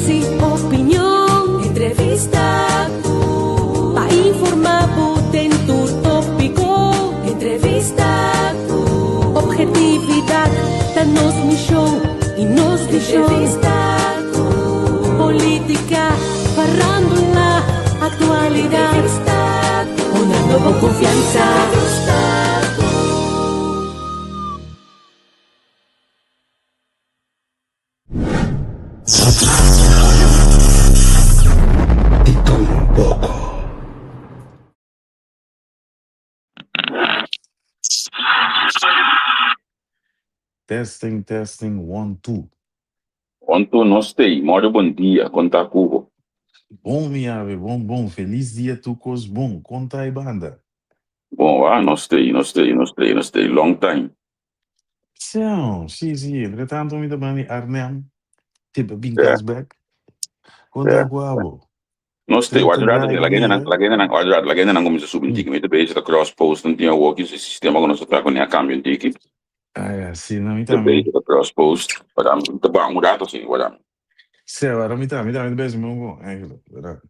Análisis, opinion, entrevista ku pa informá bo den tur tópiko. Entrevista ku objetividat ta nos mishon i nos vishon. Entrevista ku polítika, farándula, aktualidat. Entrevista ku honrando bo konfiansa. Entrevista ku. Di tur un poko. Testing testing one two. One two nos tei morde bon dia kon ta ku bo. Bon mi ave bon bon felis dia tur kos bon kon ta e banda. Bon wa nos tei nos tei nos tei nos tei long time. Seo, si, si, entre tanto mi ta bani Arnhem, te pa bin cas bek. Kon ta ku abo? Nos te, wak rato, laga hendenan, laga hendenan, wak rato, laga hendenan kuminsa subi un tiki, mi ta bezig ta cross post un tin awoki, su sistema ku nos ta traha kuné a kambia un tiki. Ah ya, si, no mi Ta tambe. bezig ta cross post, wak ta ban un rato si, wak. Seo, ahora mi tambe ta bezig mi kon, eigenlijk, wak.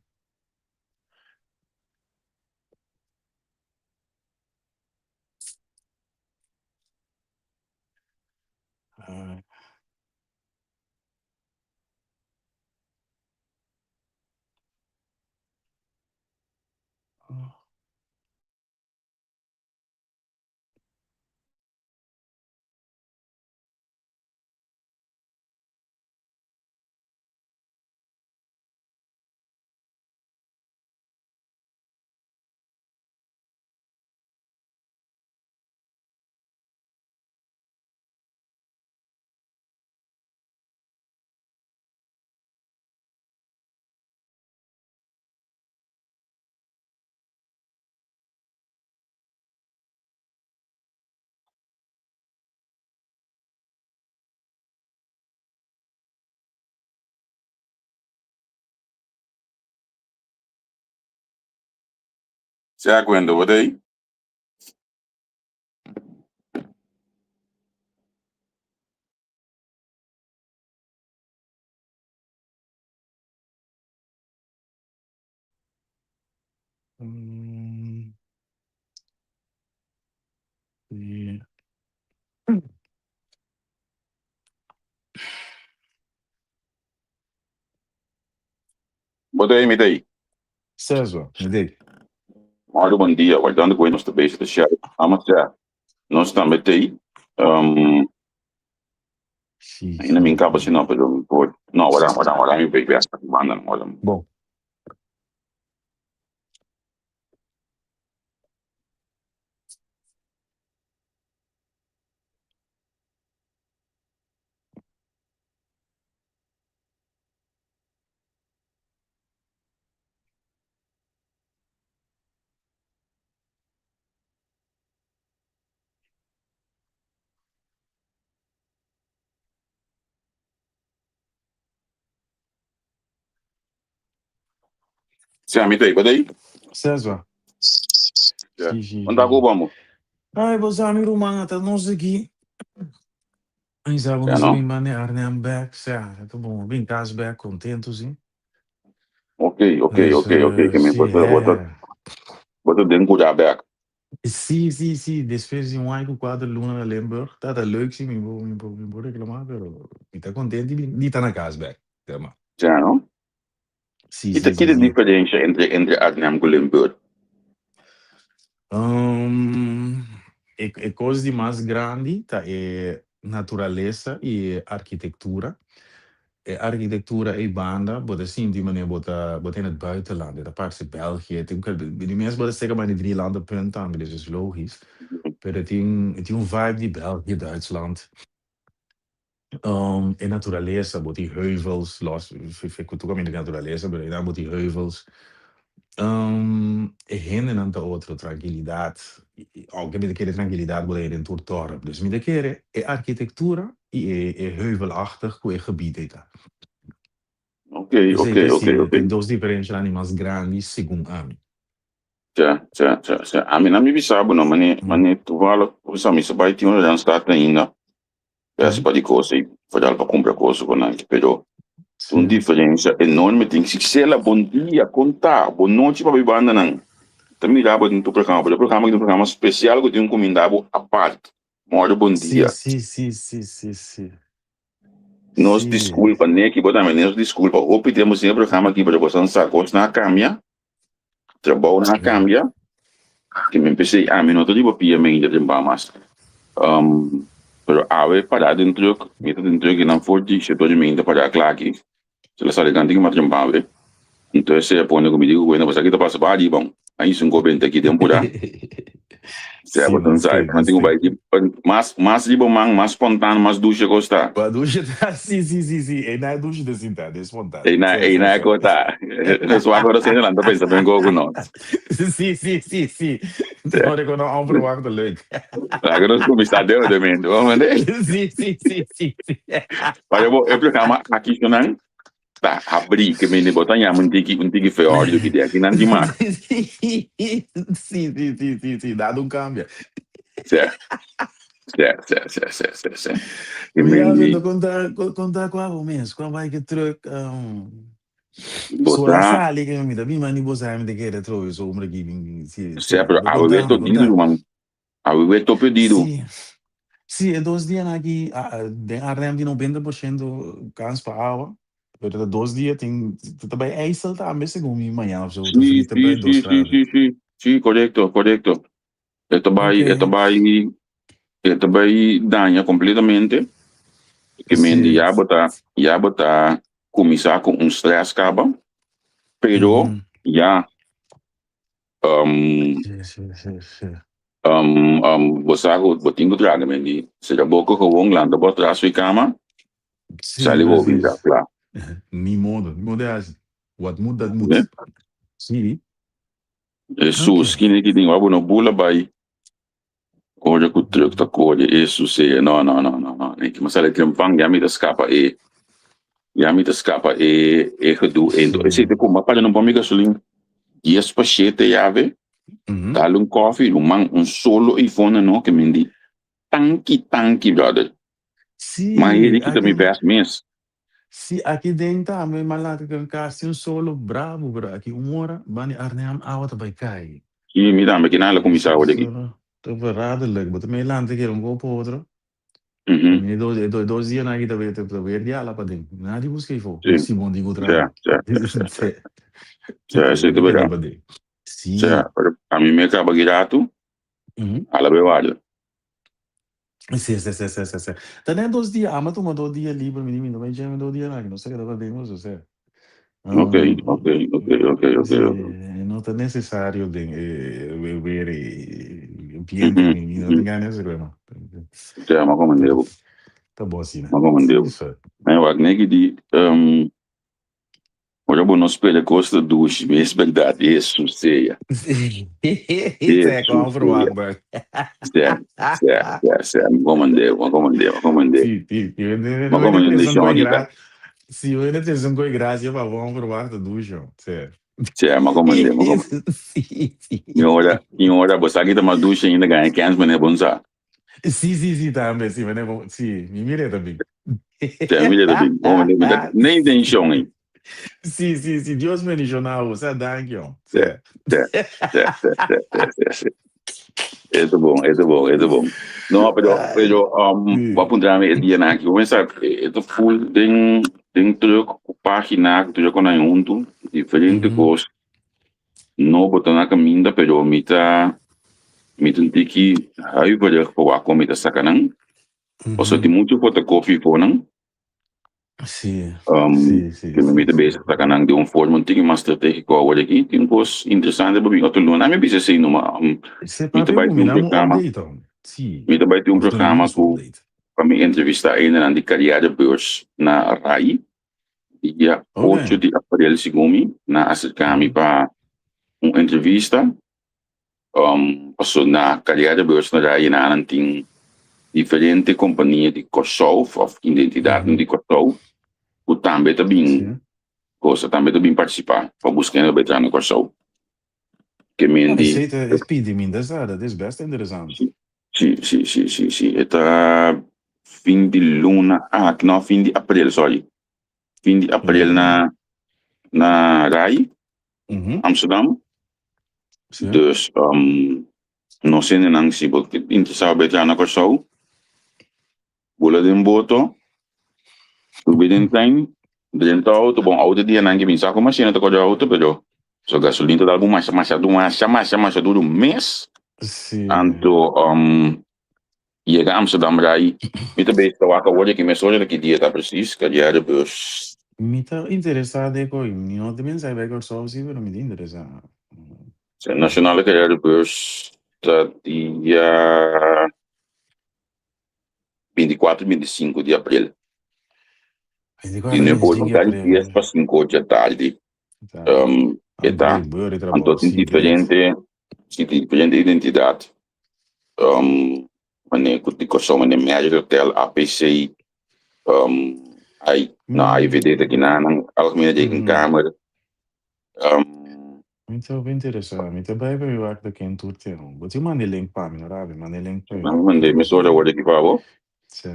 Sea Gwendo, bo ta ei? Sí. Bo ta ei, mi ta ei. Cesar, mi ta ei. Mario, bon dia. Wardando ku nos ta bezig ta share. Ama sea, nos tambe ta ei. Um, Sí, ainda sí, mi kaba sí. si no, pero mi por. No, wara, wara, wara mi bay bek banda, wara. Bon. Sea, mi ta ei, bo ta ei? Cesar. Ya. Sí, sí, Unda sí. ku bo, mo? Ai, bo sa mi ruman, ata nos aki. Ai, sa bo Sea, nos no? bin banda Arnhem bek. Sea, ta bon. Bin kas bek, kontentu, sí. Ok, ok, Dus, ok, ok. Ke men sí, bo ta, bo ta, hè. bo ta den kurá bek. Sí, sí, sí. Despues di un aña ku kuater luna na Limburg. Tabata leuk, sí, mi por, mi por, mi por reklamá, pero mi ta kontent di bin, di ta na kas bek, zeg maar. Sea, no? Sí, Ki ta, sí, ki sí, ta sí. diferensha entre, entre Arnhem ku Limburg? Um, e, e kos di mas grandi ta e naturalesa i e arkitektura. E arkitektura ei banda, bo ta sinti manera bo ta, bo ta in het buitenland. E ta parse België. Tin ku, di mes bo ta seka banda di drielandenpunt tambe, dus is logisch. Pero e tin, e tin un vibe di België, Duitsland. E naturalesa, bo tin heuvels, los, ku tur kaminda tin naturalesa, pero einan bo tin heuvels. E hendenan ta otro, trankilidat, ounke mi ta kere trankilidat bo ta hende den tur dòrp. Dus mi ta kere e arkitektura i e heuvelachtig ku e gebied ei ta. Ok, Esei ok, ta ok, si ok. e dos diferenshanan di mas grandi segun ami. Tja, tja, tja, tja. Ami na mi bisa bo no, mane, mane toevallig, bo bisa mi sa bai tin un Randstad ainda. Bes pa di kos ei, vooral pa kumpra kos ku nan, pero. Un diferencia enorme tin. Sixela, bon dia, con ta? Bon nochi pa bibandanan. Ta mira bo den tu programa, pero e programa aki ta un programa special cu tin un cuminda bo apart. Moro bon dia. Sí, sí, sí, sí, sí. Nos disculpa, Neki, bo tambe nos disculpa. Hopi tempo sin e programa aki, pero bosan sa cosnan a cambia. Trabounan a cambia. Ke mi pensei, ami no ta riba pia mainta den Bahamas. Um, pero awe pará den truck, mi ta den truck i nan for di shete ora mainta pará kla aki. Se la sali kanti ki m'a trempa awe. Entonces se a pone ku mi diku, bueno, bo sa ki ta pasa pa ariba. A hisa un kobenta aki den purá. Sea Sí, bo mas sa, te, nan mas tin ku te. bai di mas mas riba man, mas spontano, mas dushi kos ta. Ba dushi ta, sí, sí, sí, sí. Ei na e dushi ta sinta, de spontano. Ei na, Sí, ei sí, na e sí. kos ta. Nos wak ora sende nan ta pensa ben kos ku nos. Sí, sí, sí, sí. Sea. Ora ku no onverwacht leuk. Laga nos kuminsá de otro mente, bo mende? Sí, sí, sí, sí, sí. Pero bo, e programa aki nan ta habrí, ke mende bo ta yama un tiki, un tiki feòrdu ki di aki nan tin mas. Sí, sí, sí, sí, sí, dado un cambia. Sí, sí, sí, sí, sí, sí, sí. Ke Mi mende ando konta, konta kwa bo mes, kwa bai ke truck, bo sola ta, sali ke mi ta bin mani bo sa mi ta kere trobe sombra ki bin, sí, sí, sí, pero pero awe konta we mi, to konta. didu ruman, awe we to pedidu. Sí, sí, e dos dianan aki den Arnhem tin 90% kans pa awa, pero ta dos dia tin, ta bai ijsel tambe segun mi mañana of zo, ta Sí, vries ta sí, bai sí, 2 sí, graden. sí, sí, sí, korekto, korekto. E ta bai, e ta bai, e ta bai daña kompletamente. Ke mende ya bo ta, ya bo ta kuminsá ku un stress kaba, pero ya um, Sí, sí, sí, sí. um, um, bo sa ku bo tin ku traga men di sera boka gewoon lanta bo atras fi kama, sali bo bira kla. Ni modo, ni modo de hasi. Wat moet, dat moet. Sí. Jesus, kine ki tin wak bo no bula bai ora ku truck ta kore e susea no no no no no neki mi sali trempan ya mi ta skapa e ya mi ta skapa e e gedoe ento esei ta kuma para no pon mi gasolin dies pa shete yabe dal un kofi ruman un solo ifona no ke mi di tanki tanki brother ma heri kita mi best mes. Sí, aki den tambe mi a laga cu casi un solo bravo, pero aki un ora bani Arnhem awa ta bay cay. Sí, mi tambe kina la cuminsa awor aki. Ta verraderlijk, bo ta mey lanta kere un kopo otro. Mi e dos, e dos dianan aki ta bay ta weer di ala paden. Nadi busca eyfo, si bon di cu traha. Sí, sí, sí. Sí, sí, ta verdad. Sí. Sí, pero ami me caba aki rato, ala bay warda. Sí, sí, sí, sí, sí, sí. Ta net dos dia, amo tuma dos dia liber, mi di mi no bai djeme dos dia aki, no sa keda paden oso, sea. Ok, ok, ok, ok, ok, Sí, ok. no ta necesario den e weer e biento, mi mi no tin gana di hacer no. Sí, amo komende bo. Ta bo asina. Amo komende bo. Sí, so. Maar wak neki di, Ora bo no spera cos ta dushi mes berdad Jesus sea. Sea con Jesus verwacht sea. bro. Sea, sea, sea, sea. Mi comandé, mi comandé, mi comandé. Sí, sí, sí. Mi comandé un shon ahorita. Si we ne un coi gracia pa bon verwacht ta dushi. Sea. Sea, mi comandé, mi comandé. Sí, sí. Mi ora, mi ora, bo sa ki ta mas dushi ainda gana kens mane bon sa. Sí, sí, sí, tambe, sí, mane bon, sí, mi mire también. Sí, mi mire también. Bon, mane, mane, ne intención ahí. Sí, sí, sí, Dios bendicionado, o sea, dank you. Sí, sí, sí, sí, sí, sí, sí, sí. Esto bon, esto bon, esto bon. No, pero, pero, um, voy a apuntarme el día aquí. Voy a pensar, esto full den, den truck, página, que yo con ahí junto, diferente cosas. No bo ta na kaminda pero mi ta mi ta un tiki huiverig pa wak kon mi ta saka nan. Pasobra tin muchu fotokopi for nan. Sí, Um, sí, sí, que mi sí, ta sí. bezig saka nan di un forma un tiki mas strategiko awor aki. Tin kos interesante pa bin otro luna. Mi bisa esei numa. Um, Se mi ta papia bai ku tin mi un na un programa. update om. Sí. Mi ta bai tin un Of duna programa nos ku update. pa mi entrevista einan di Carrièrebeurs na Rai. Dia 8 di aprel segun mi nan a acerca mi pa un entrevista um, paso na Carrière Beurs na Raya nan tin diferente compania di Kòrsou of identidadnan di Kòrsou ku tambe ta bin cosa tambe ta bin participa pa busca hende pa bai traha na Kòrsou. Ke men di. Esei ta e pidi mi ta sa, dat is best interesant. Si, si, si, si, si. E ta fin di luna aki, no fin di aprel, sorry. Fin di april na na Rai, Amsterdam. Dus nos hendenan si bo interesá bai traha na Kòrsou, bula den boto, subi den trein, drenta outo, bon outo dianan ke mi sa ku mashina ta kore outo pero so gasolin ta dal bo masha masha masha masha masha duru mes. Anto Yega Amsterdam rai mi ta bezig ta wak awor aki mes ora ta ki dia ta precies carrière bus. Mi ta interesa den koe, mi no ta pensa bai Kòrsou si pero mi ta interesa. Se nacionale carrière bus ta dia 24 y 25 di april. 24 Di y nueve 25 di ora april. dies pa cinco dje tardi. E ta anto tin diferente si diferente identidad mane ku di Kòrsou mane Marriott Hotel, APC, ai no AIVD ta kinanan Algemene Rekenkamer. Mi ta hopi interesá, mi ta bai pa mi wak ta ken tur ten. Bo tin manda e link pa mi, no rabi, manda e link pa mi. Nan manda e mesora awor aki pa bo. Sí.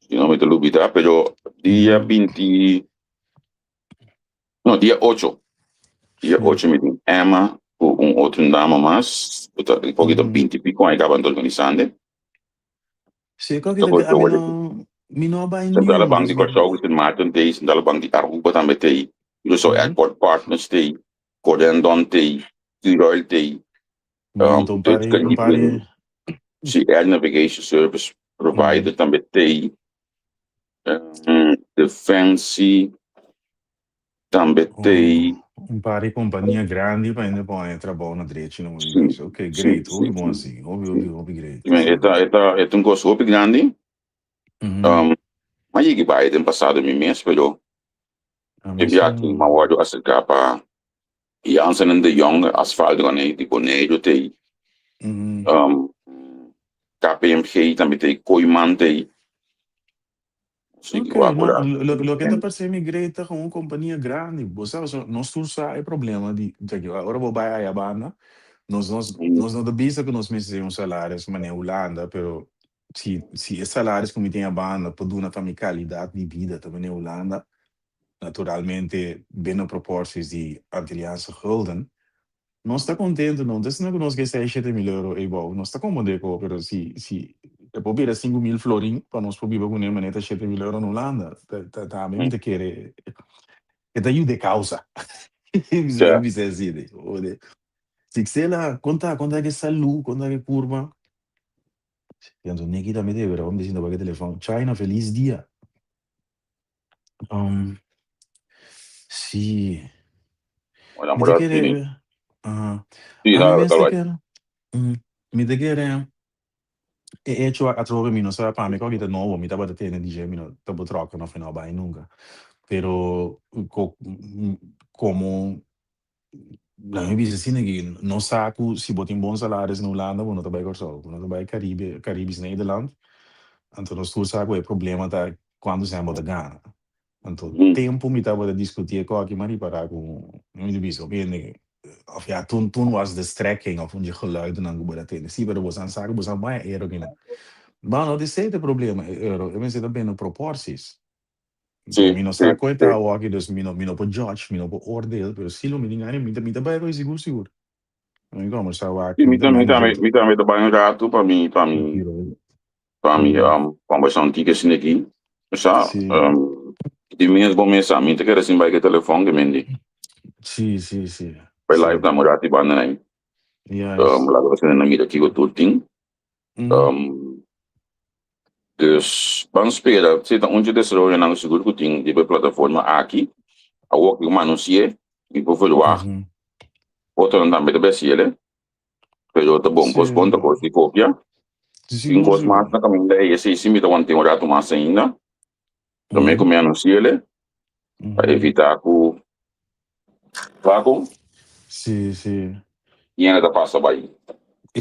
Si no mi ta lubida, pero dia binti No, dia ocho. Dia ocho mi tin Emma ku un otro dama mas. Ku ta un poquito binti pico aña kaba organisando. Sí, ko kita ke ami no mi no a bai Centrale niun, Bank dus di mi Kòrsou, Sint Maarten t'ei, Centrale Bank di Aruba tambe t'ei, Curaçao Airport Partners t'ei, Corendon t'ei, Curoil t'ei, Monta un par Dutch di un par di Caribbean, sí, Air Navigation Service Provider tambe t'ei, Defensie tambe t'ei. Un par di kompania grandi pa hende pone trabou na drechi no mi bisa. Ok, great, hopi bon asi. Hopi, hopi, hopi great. E ta, e ta, e ta un kos hopi grandi. Mi a yega bai den pasado mi mes, pero e biaha mi a wòrdu aserká pa Jansen en de Jong, asfalt Roney di Boneiru t'ei. KPMG tambe t'ei, Kooiman t'ei. Ok, no, loke ta parse mi great ta un kompania grandi. Bo sa, pasobra nos tur sa e problema di djaki. Ora bo bai aya banda, nos nos nos no ta bisa ku nos mester un salaris manera Hulanda, pero si si e salaris ku mi tin abanda por duna pa mi kalidat di bida ta manera Hulanda, naturalmente binnen proporties di Antilliaanse gulden, Nos ta contento, no ta asina cu nos ke seis shete mil euro ey bou, nos ta comode cu pero si si e por bira 5000 florin pa nos por biba cune manera ta 7000 euro na Hulanda, ta ta tambe mi ta kere e ta yuda e causa. Mi bisa asina de ode. Sixela, con ta, con ta ke salu, con ta ke curva? Anto Nicky tambe debe ra, mi ta sinta wak e telefon. China, feliz dia. Sí. Hola, Mi ta amor, kere, tini. aha. Sí, Ami no, mes tal ta bai. kere, mi ta kere e hecho atrobe mi no sa pa mi ku ta nobo, mi tabata tende di dje, mi no tabata troca no no bai nunca. Pero ko komo Laat mi bisa asina ki no sa ku si bo tin bon salaris na Hulanda bo no ta bai Kòrsou, bo no ta bai Karibe, Karibisch Nederland. Anto nos tur sa ku e problema ta kuantu sèn bo ta gana. Anto tempu mi tabata diskutí e kòki mi a ripará ku mi ta bisa hopi hende òf ya toen toen was de strekking òf un dje geluidennan ku bo ta tende. Sí, pero boso sa ku boso a bai euro kinan. Bo no ta esei ta e problema, e euro e mester ta bini proporties. Sí, Mi no sí, sa koe sí. ta awor aki, dus mi no, mi no por judge, mi no por oordeel, pero sí lo mi tin gana, mi ta, mi ta bai koe sigur sigur. Mi kombersá wak, Sí, mi mi ta ta, mi tambe, manager. mi tambe ta bai un ratu pa mi, pa mi, pa mi kombersá un tiki asina aki. Sa, di mes bo mes sa, mi ta kere sin bai ke telefon ke mendi. Sí, sí, sí. Bai live na un ratu i banda nai. Laga asina na mira kiko tur tin. Dus ban spera si ta un dje desaroyonan sigur ku tin riba e plataforma aki. Awor ku mi anunsi'é, mi por verwagt otronan tambe ta besiel, pero ta bon kos bon ta kos di kopia. Tin kos mas na kaminda ei, esei si mi ta want'é un ratu mas ainda promé ku mi anunsi'el pa evitá ku Paco? Sí, sí. Yena ta pasa bai.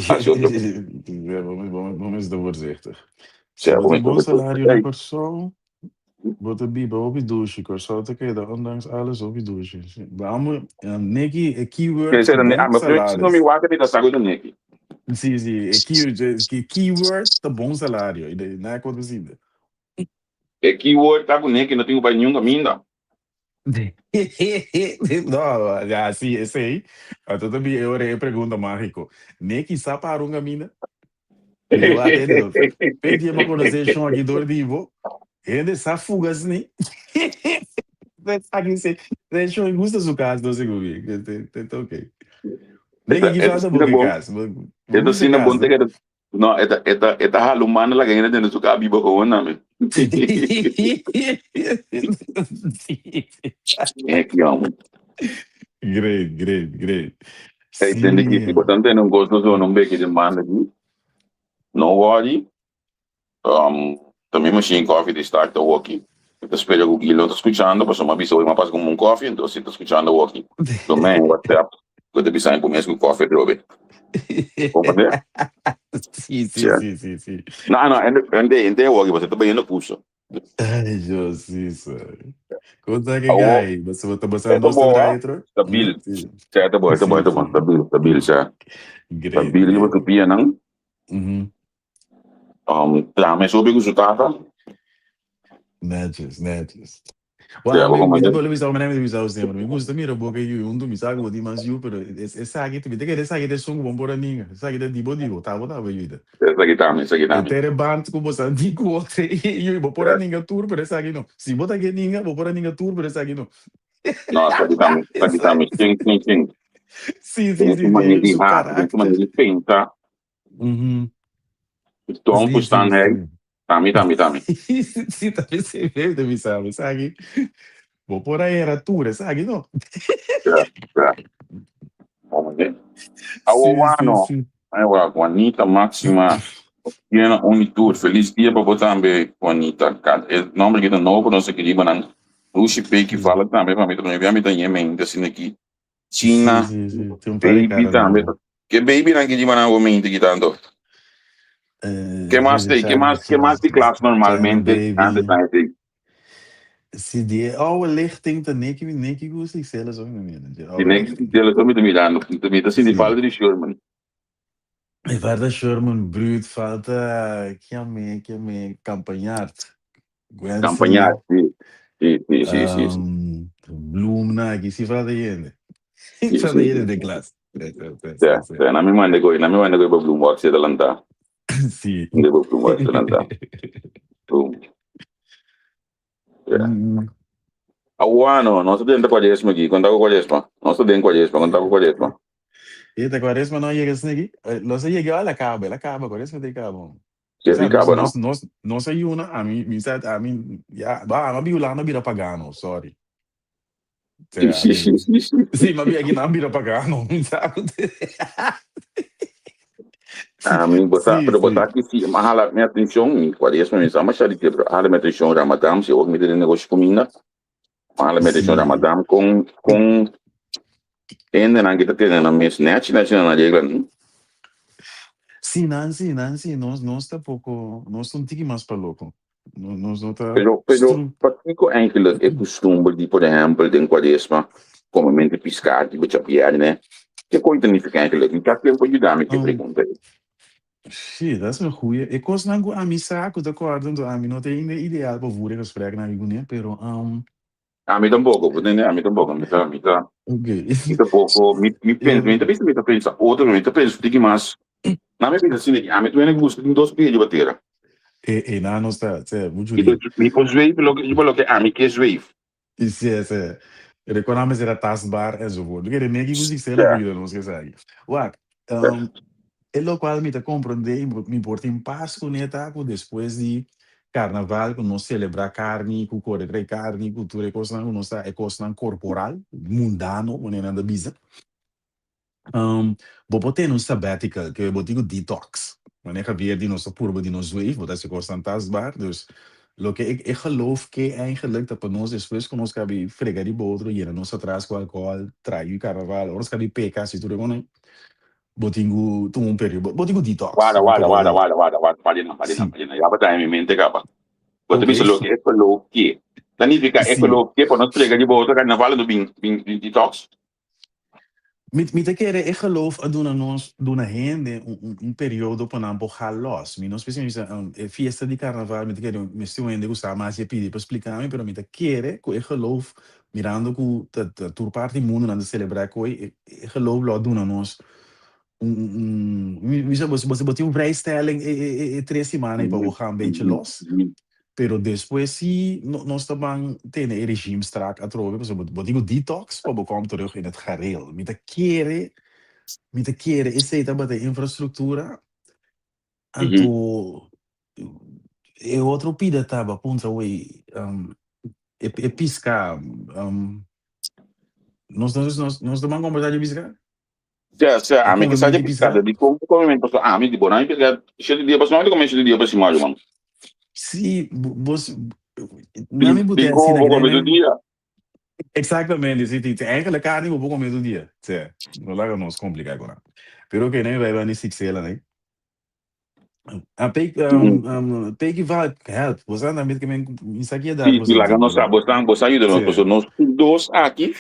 Haci otro. Ja, bo, bo mester voorzichtig. Si bo tin bon salario na Kòrsou, bo ta biba hopi dushi. Kòrsou ta keda ondanks alles hopi dushi. Bamo, Nicky, e keyword ta bon salaris. No mi wak mi ta sa ku ta Nicky. Sí, sí, e key, keyword ta bon salario. I na e kos asina. E keyword ta ku Nicky no tin ku bai niun kaminda. No, ja, sí, esei. Anto ta bi e ora e pregunta mágiko. Neki sa para un kaminda? Mi wak hende do. Pe dia mi konosé shon aki dor di bo. Hende sa fuga sni. Aki se, se shon gusta su kas no segun mi. Ta ok. Neki E ki falta ta bo asina ke bon. kas? Bo E ta gusta asina kas bon no? te ke no, e ta e ta e ta hala un mano laga hende tende su ka biba gewoon nami. Neki homber. Great, great, great. Hey, tende ki Sí. si bo ta tende un kos ta zona un beki den banda aki, no worry. Um, ta mi machine coffee di start awoki. Mi ta spera ku Gilo ta skuchando, pasobra mi a bisa hoy mi a pasa ku un coffee, entonces si ta skuchando awoki. So me WhatsApp ku ta bisa mi ku mes ku coffee atrobe. Comprende? Sí, sí, Ja. sí, sí, sí. No, no, ende, ende, ende awoki, pasobra ta bayendo curso. Ay, Dios, sí, sir. Kon ta ke Awo, gai? Basta ta basta e ta nos ta boa, draai tro? stabil. Sí. Sa, e ta boa, e ta boa, Sí, e ta boa, sí. stabil, stabil, sa. Great, Stabil riba great. su pianan. Traha mes hopi ku su tata. Netjes, netjes. Sea, Well, bo mi, mi ta komandé. bolbe bisa, mi ta bisa semper, mi gusta mira boka yu huntu, mi sa ku bo tin mas yu, pero es esaki, mi ta kere esaki ta esun ku bo por a ninga, esaki ta di bo di bo, ta bo ta bo yuda. Esaki ta mi, esaki ta E mi. tere band ku bo sa di ku otro yu, bo por a ninga tur, pero esaki no. Si bo ta ke ninga, bo por a ninga tur, pero esaki no. No, esaki ta mi, esaki ta mi. Sing, sing, sing. Sí, sí, Den su sí, manera sí, di su hasi, den su manera karakter. di pensa. Toon Sí, sí, verstaan hij. sí. Tami, tami, tami. Sí, ta esei mes ta bisa mi. Esaki, bo por a era tur esaki no. Ja, ja. Oye. Awo Sí, sí, wano. sí. Ay, wa, Juanita Maxima. Tiene un y tur. Feliz dia pa bo tambe, Juanita. Ka- E nombre ki ta nobo, no sé ki riba nan. Lucy Peki Sí, Valk tambe pa mi ta mi ta ñemente asina aki. sí, China, sí, sí. Tin un par di baby cara tambe. nobo. Ke baby nan ki riba nan awo mente ki tanto? Ke mas Eh, te, ke China, mas, ke mas di klas China normalmente antes Baby. nan e Sí, di e oude lichting ta neki, neki gusta ik zelfs ook niet meer. Die Di oude nek lichting. dele to mi ta mirando, mi ta sinti Sí. falta di Sherman. E falta Sherman Bruut, falta Kiame, Kiame, Campagnard, Campagnard, Gwensley, sí. Sí, sí, sí, sí, sí. Bloem na aki, sí falta hende. Sí, Falta sí, hende sí. den klas. Sí, sí, sí, Ja, sí. ja, na mi manda gooi, na mi manda gooi pa Bloem wak si adelantá. Sí. Manda pa Bloem wak si adelantá. Bloem. Ja. Awano, nos ta den ta Cuaresma aki. Konta ku Cuaresma. Nos ta den Cuaresma, konta ku Cuaresma. E ta Cuaresma no a yega esaki. Nos a yega, el a caba, el a caba, Cuaresma ta caba. Si Sa, a nos, caba, no? nos, nos, nos a yuna, ami, mi sa, ami, ya, ba, ami a bi Hulanda bira pagano, sorry. Sí, Sea, sí, sí, ami, sí, sí. sí, mi a bi aki nan bira pagano, mi sa. Ami, bo sa, Sí, pero bo sí. sa ki si, m'a hala mi atencion, mi Cuaresma, mi sa masha di ke, pero a hala mi atencion Ramadan, si awor mi ta den negoshi cuminda, m'a hala mi atencion Sí. Ramadan con, con hendenan ki ta tene nan mes nechi nechi na nan reglanan. Sí, nan sí, nan sí, nos, nos ta poko, nos ta un tiki mas pa loko. Nos no ta Pero, pero stru. pakiko eigenlijk e kustumber di, por ehèmpel, den Kuaresma, komemente piská di becha bièrnè? Ke koi ta nifiká eigenlijk? Mi ta tempu yuda mi ku e pregunta ei. Sí, dat is een goeie. E kosnan ku ami sa ku ta kòrda, anto ami no ta ainda ideal pa voer e gespreknan aki kuné, pero. Ami tampoko, bo tende? Ami tampoko. Mi ta, mi ta, Okay. mi ta poko, mi, mi pensa, mi ta bisa mi ta pensa otro, mi ta pensa tiki mas. Na mi pensa asina, ami ta wene gusta tin dos pia riba tera. E, e na nos ta, se, muchu Mi ta, di. mi por zweef loke, riba loke ami ke zweef. I se, se. Recorda mi sera tastbaar enzovoort. Oké, de negi ku zichzelf Ja. yuda nos ke esaki. Wak, E lokual mi ta komprondé i mi por tin pas kuné ta ku despues di karnaval ku nos selebrá karni, ku kore trae karni, ku tur e kosnan ku nos ta e kosnan korporal, mundano manera nan ta bisa, bo por tene un sabbatical ke bo tin ku detox. Manera Javier di nos ta purba di nos zweef, bo ta hasi kosnan tastbaar. Dus loke e e geloof ke eigenlijk ta pa nos despues ku nos kabi frega riba otro, yena nos atras ku alkohòl, trae karnaval, ora nos kabi peka hasi tur e kosnan. Bo tin ku tuma un periodo, bo tin ku detox. Warda, Un warda, warda, periodo. warda, warda, warda, par'e nan, par'e nan, Sí. par'e nan. Ya bo ta den mi mente kaba. Bo ta Ok. bisa loke e geloof ke. Ta nifiká e Sí. geloof ke pa nos prega riba otro karnaval anto bin bin bin detox? Mi mi ta kere e geloof a duna nos, duna hende un un un periodo pa nan por hal los. Mi no spesial bisa e fiesta di karnaval mi ta kere mester un hende ku sa mas i a pidi pa splika mi, pero mi ta kere ku e geloof. Mirando ku ta ta tur parti di mundu nan ta selebrá ku e e geloof lo a duna nos un un un mi bisa bo bo tin un vrijstelling e e e tres siman ei pa bo gaan bechi los. Pero despues si no nos ta ban tene e regime strak atrobe pasobra bo bo tin ku detox pa bo kom terug in het gareel. Mi ta kere mi ta kere esei tabata e infrastruktura anto e otro pida ta bo a puntra wey e e piska nos nos nos ta ban kombersá di piska? Sea, sea, E ami ke sa komementu di di piska, piska? di kon komementu, pasobra ami di bo nan piska shete dia pa simana, mi ta kome shete dia pa simana, ruman. Sí, bo, nan mi Di bute kon asina bo kome tur dia? Exactamente, sí, sí, eigenlijk carne bo por kome tur dia. Sea, no laga nos kompliká ku nan. Pero oké, nan mi bai bani Sixela, ne? Ah, Peki, Peki Valk, help. Bo sa tambe ke men mi sa ki edad Sí, bo sí, sa laga tin, nos sa, pero bo sa, bo sa yuda nos, sí. pasobra nos tur dos aki,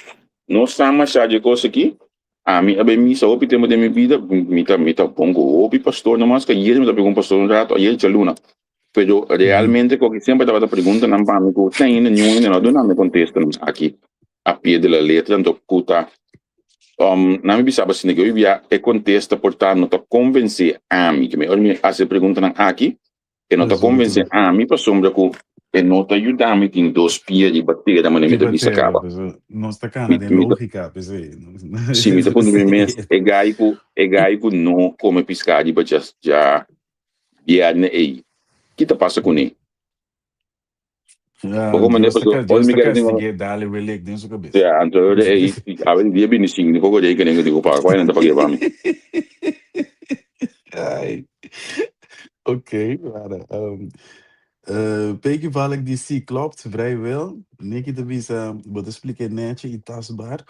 nos sa masha dje kos aki. Ami a bai misa hopi tempu den mi bida, mi ta, mi ta bon ku hopi pastor nomas, ku ayer mi ta papia ku un pastor un rato, ayer djaluna. Pero realmente koki semper tabata preguntanan pa mi ku te ainda niun hende no a duna mi kontestanan aki a pie de la letra, anto ku ta nan mi bisaba asina ke hoy bia e kontesta por ta no ta konvensé ami, ke mi ora mi hasi e preguntanan aki e no ta konvensé ami pasobra ku e no ta yuda mi tin dos pia riba tera manera mi ta Riba bisa tera, kaba. pasobra nos ta kana Mi den mi ta lógika, p'esei. si mi ta puntra mi mes e gai ku e gai ku no kome piská riba dja dja bièrnè ei ki ta pasa kuné? Ja, Poko manera Dios ta, pasobra ca- ora Dios mi ta kere tin castig'é, dale welek den su cabes. Ya, anto ora ei awe di dia bini sin di poko rekening ku tin ku paga, kua nan ta pag'é pa mi? Ai. Ok, wara. Peggy Valk di sí, klopt, vrijwel. Nicky ta bisa, bo ta splik'é nechi i tastbaar.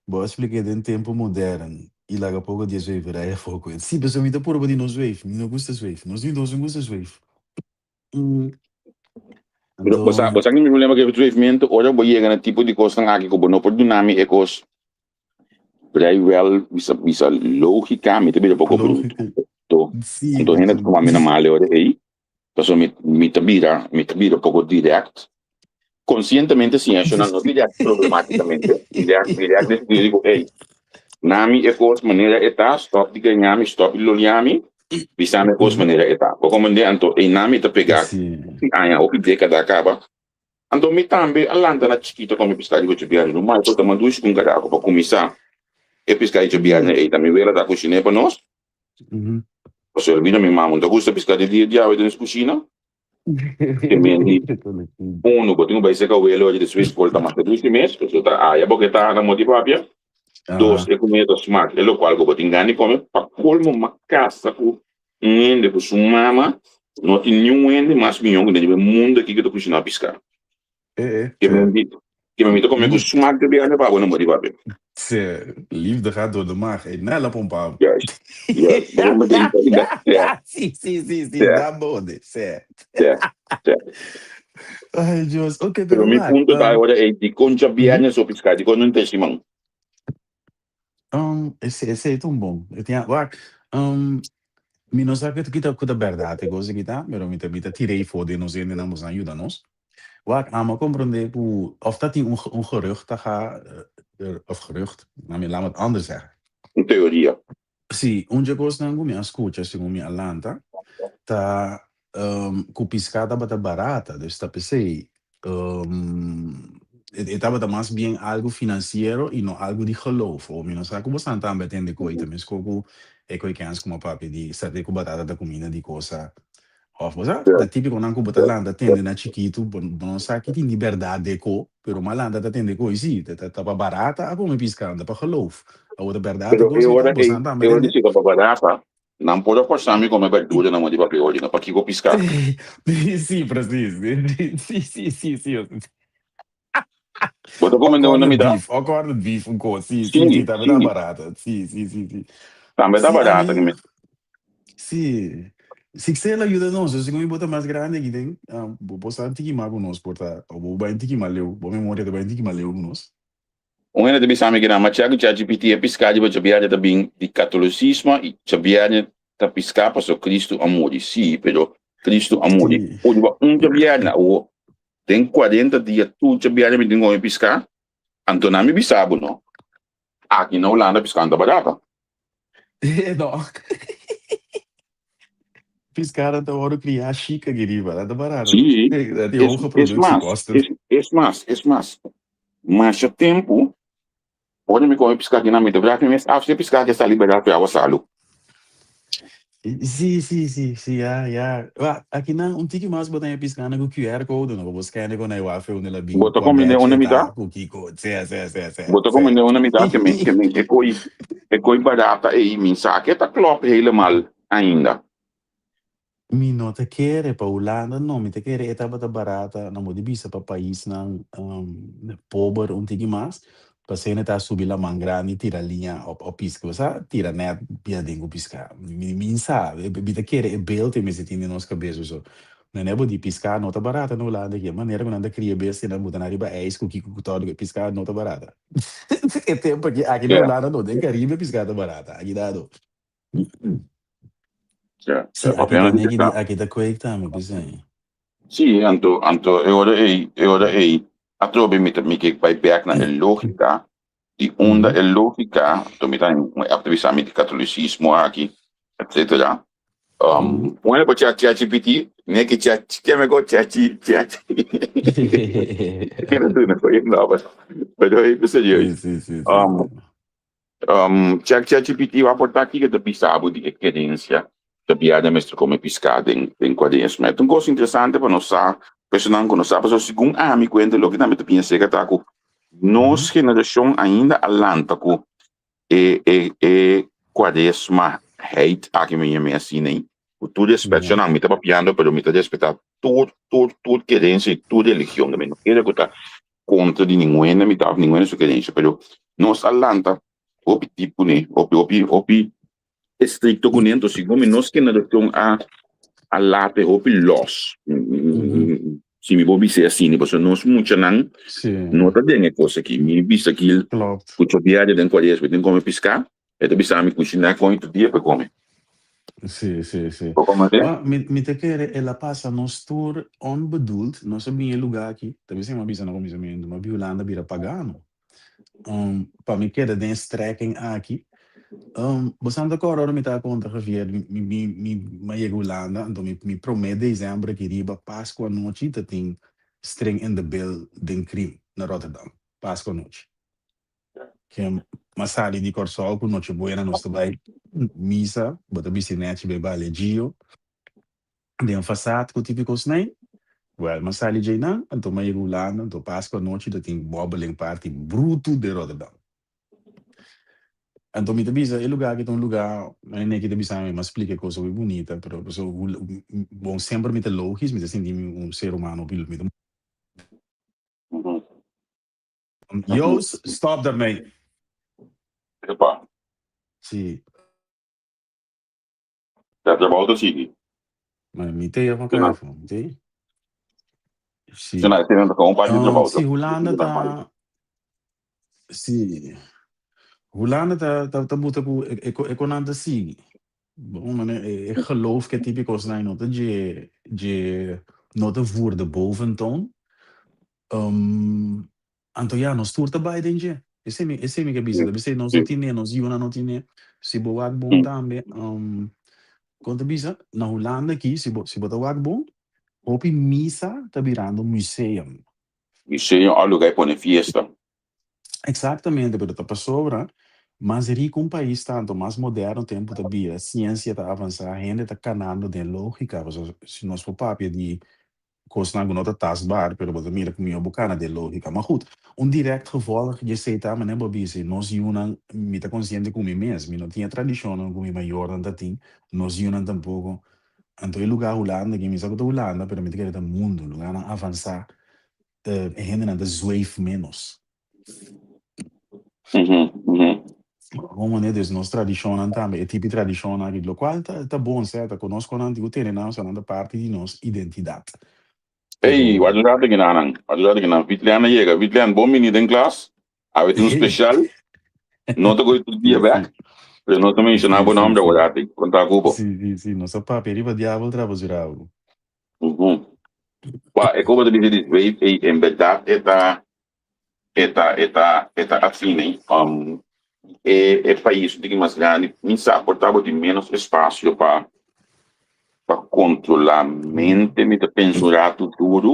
Bo a splik'é den tempu modern i laga poko di e zweverij afó ku e. Sí, pasobra mi ta purba di no zweef. Mi no gusta zweef. Nos ni dos no gusta zweef. Pero bo sa, bo sa ki mi problema ku e zweefmentu, ora bo yega na tipo di kosnan aki ku bo no por duna mi e kos vrijwel bisa bisa lógika, mi ta bira poko bruto. Lógika. Anto, Sí, anto hende ta tuma mi na mal e ora ei, pasobra mi mi ta bira mi ta bira poko dirèkt. Konsientemente sí, ashonan no dirèkt problematikamente, dirèkt dirèkt den sentido di ku ey, na mi e kos manera e ta, stòp di gaña mi, stòp di lolia mi, bisa mi e kos manera e ta. Bo komprendé? Anto ey na mi ta pegá hopi aña, hopi dékada kaba. Anto mi tambe a lanta na chikito kome piská di Gochibièrnè. No Michael ta mandushi ku un karaku pa kuminsá e piská di Gochibièrnè ey. Ta mi wela ta kushiné pa nos. Pasobra el bira mi mama no ta gusta piská di dia di awe den nos kushina. Te mendi unu bo tin ku bai serka welo aji despues por ta masha dushi mes, pasobra ta aya bo ke ta na moti papia. Dos, e kumida ta smak, e lokual ku bo tin gana di kome. Pa kolmo m'a kasa ku un hende ku su mama no tin niun hende mas mihó ku den riba e mundu aki ku ta kushiná piská. Ke mendi ke mi ta kome ku smak di biaha pa bo na moti papia. Se, liefde gaat door de maag. Ey, nela pompa. Juist, juist. Bo mete in ta ja. Sí, sí, sí, sí, Ja. da bode, se. Ja, ja. Ay, Dios. Ok, Pero pero mi wak, punto ta ora ey, dikon djabièrnè so piská, dikon no ta siman? Esei, esei ta un bon. E tin, wak, mi no sa ki ta ku ta bèrdat e kos aki ta, pero mi ta mi ta tira ei for den nos hendenan boso a yuda nos. Wak, amo a komprondé ku òf ta tin un un gerucht ta ga, òf gerucht, laat me het anders zeggen. Un teoria. Sí, un dje kosnan ku mi a skucha segun mi a lanta ta ku piská tabata barata, dus ta p'esei e tabata mas bien algu finansiero i no algu di geloof. O mi no sa ku bosan tambe a tende koe ta meskos ku e koe kens ku mi a papia di saté ku batata ta kuminda di kosa Of bo sa, ta típiconan ku bo ta lanta tende na chikitu, bo bo no sa ki tin di bèrdat den ko, pero m'a lanta ta tende ko i sí, ta ta pa barata a kome piská, no ta pa geloof. Awor ta bèrdat Pero e e kos ei ta, ora bo ei, sa tambe e ora di tende. si ta pa barata, nan por a forsa mi kome bèrdura na moda di papia ori, no pakiko piská. Sí, precies. Sí, sí, sí, sí. Bo ta O kome den una corned mitad? beef, o corned beef un kos, sí, sí, sí, Sí, tambe ta sí. barata. Sí, sí, sí, sí. Tambe ta Sí, barata ami, sí. Sixel a yuda nos, segun mi bo ta mas grandi aki den, bo bo sa un tiki mas ku nos por ta, o bo bai un tiki mas leu, bo memoria ta bai un tiki mas leu ku nos. Un hende ta bisa mi kina, ma chèk ku ChatGPT e piská di bo djabièrnè ta bin di katolisismo i djabièrnè ta piská pasobra Kristu a muri. Sí, pero Kristu a muri uriba un djabièrnè. Awor, den kuarenta dia tur djabièrnè mi tin kome piská? Anto nan mi bisa bo no, aki na Hulanda piská no ta barata. No. Piská nan ta wòrdu kriá shik aki riba, nan ta barata no. Sí, Nan tin es hoge es mas, productiekosten. es es mas, es mas, masha tempu Ora mi come pisca aki na mi ta vraag mi mes af si e pisca aki a sali berdad cu e awa salu. Sí, sí, sí, sí, ya, ya. Wa, aki nan un tiki mas bo ta haña piscanan cu QR code no, pa bo scan e con e wafe unda el a bin, Bo ta cua come den batch unda e mi ta, ta? cu kico. Sí, sí, sí, sí, Bo ta sí. come den unda mi ta? Ke men, ke men e coi, e coi barata ei mi sa ke ta klop helemaal ainda. Mi no ta kere pa Hulanda no, mi ta kere e tabata barata, nan bo di bisa pa paisnan pober un tiki mas, pasena e ta subi laman grandi tira liña op op piska, bo sa tira net bia den ku piska. Mi mi sa, mi ta kere e beeld e mester tin den nos kabes so. Nan e bo di piska no ta barata na Hulanda aki, e manera ku nan ta kria bestia nan buta nan riba ijs ku kiko ku todo, piska no ta barata. E tempo aki aki na Ja. Hulanda no, den Caribe piska ta barata, aki da no. Ja, Sí, ja, aki papia ta na di neki di pesá. aki ta kweek tambe, p'esei. Sí, anto, anto e ora ei, e ora ei, atrobe mi ta, mi ke bai bek na e lógika, di unda e lógika, anto mi ta un app ta bisa mi di katolicismo aki, etcetera. Um, bueno, pa chat ChatGPT, neki chat, ke me go chat, chat. Kere duna ko yung nova. Pero ei, serieus. Sí, sí, sí, sí, Um, sí. Check ChatGPT wak por ta kiko ta bisa bo di e kerensia ta biaha mester kome piská den den kuaresma. E ta un kos interesante pa nos sa, personanan ku no sa, pasobra segun ami kuenta loke tambe ta piensa seka ta ku nos generashon ainda a lanta ku e e e kuaresma heit aki mi yam'é asina ei, ku tur respet shonnan mi ta papiando pero mi ta respetá tur tur tur kerensia i tur religion tambe, no kere ku ta kontra di ningun hende mi ta of ningun hende su kerensia, pero nos a lanta hopi tip kuné, hopi hopi hopi estrikto kuné, enton segun mi nos generashon a a lata e hopi lòs, si mi por bis'é asina, pasobra nos muchanan no ta den e kos aki, mi bisa ki ku chobiadia den kuaresma tin kome piská, E ta bisa mi kushiná kon i tur dia pa e kome. Sí, sí, sí. Bo komand'é? Wa, mi, mi ta kere el a pasa nos tur onbedoeld, nos a bin e lugá aki, ta bisa mi a bisa na kuminsamentu, mi a bin Hulanda bira pagano. Um, pa mi keda den e strekking aki, um, bo sa ta kòrda ora mi ta konta Javier, mi, mi, mi, mi, mi a yega Hulanda, anto mi, mi promé desèmber aki riba Pasku anochi ta tin string in de bil den Krim na Rotterdam, Pasku anochi. Ken m'a sali di Kòrsou ku Nochebuena nos ta bai misa, bo ta bisti nèchi bai bale Gio den fasad ku típiko snei. Wèl, m'a sali djeinan, anto m'a yega Hulanda, anto Pasku anochi ta tin bòbbeling party brutu den Rotterdam. Anto mi ta bisa e lugá aki ta un lugá, mi neki ta bisa mi, m'a splika e kos hopi bunita, pero pasobra bon semper mi ta logis, mi ta sinti mi un ser humano hopi, mi ta. Joost, stop daarmee. Epa. Sí. Ta trabou ta sigui. Maar mi te van krijgen, mi te. Sí. Sí, na, ta un par di trabou. Sí, Hulanda ta Sí. Hulanda ta ta ta buta ku e e konan ta sigui. Bon, mane e geloof ke típiko snai no ta dje dje no ta voer de boventoon. Anto ya, nos tur ta bai den dje. Esei mi, esei mi ke bisa. Ta bisei nos no tine, nos yunan no tine. Si bo wak bon tambe, kon ta bisa? Na Hulanda aki, si bo, si bo ta wak bon, hopi misa ta birando museum. Museum òf lugar di pone fiesta. Exactamente, pero ta pasobra mas rico un pais ta, anto mas moderno tempo ta bira, ciencia ta avansa, hende ta canando den logica, pasobra si nos por papia di Kosnan ku no ta tastbaar, pero bo ta mira ku mihó bo kana den lógika. Ma gut, un dirèkt gevolg di esei ta manera bo bisa, nos yunan, mi ta konsiente ku mi mes, mi no tin e tradishonnan ku mi mayornan ta tin, nos yunan tampoko. Anto e lugá Hulanda aki, mi sa ku ta Hulanda, pero mi ta kere ta mundu, lugánan avansá, e hendenan ta zweef ménos. Bon manera, dus nos tradishonnan tambe, e tipi tradishonnan aki, lokual ta ta bon sèta, ku nos konan tin ku tene nan, pasobra nan ta parti di nos identidat. Ey, Pero. wak un rato kinan nan, wak un rato kinan, Vitlian a yega, Vitlian bon bini den klas, awe tin un speshal, no ta kohe tur dia bek, pero nos ta menshoná bo nomber awor ati, konta ku bo. Sí, sí, sí, nos a papia riba diabel traba su rabo. Wak, e koba ta bisa di zweef, ey, en bèrdat e ta. E ta e ta e ta asina um, e e pais un tiki mas grandi mi sa por ta bo tin menos espacio pa pa controla mente mi ta pensa un rato duro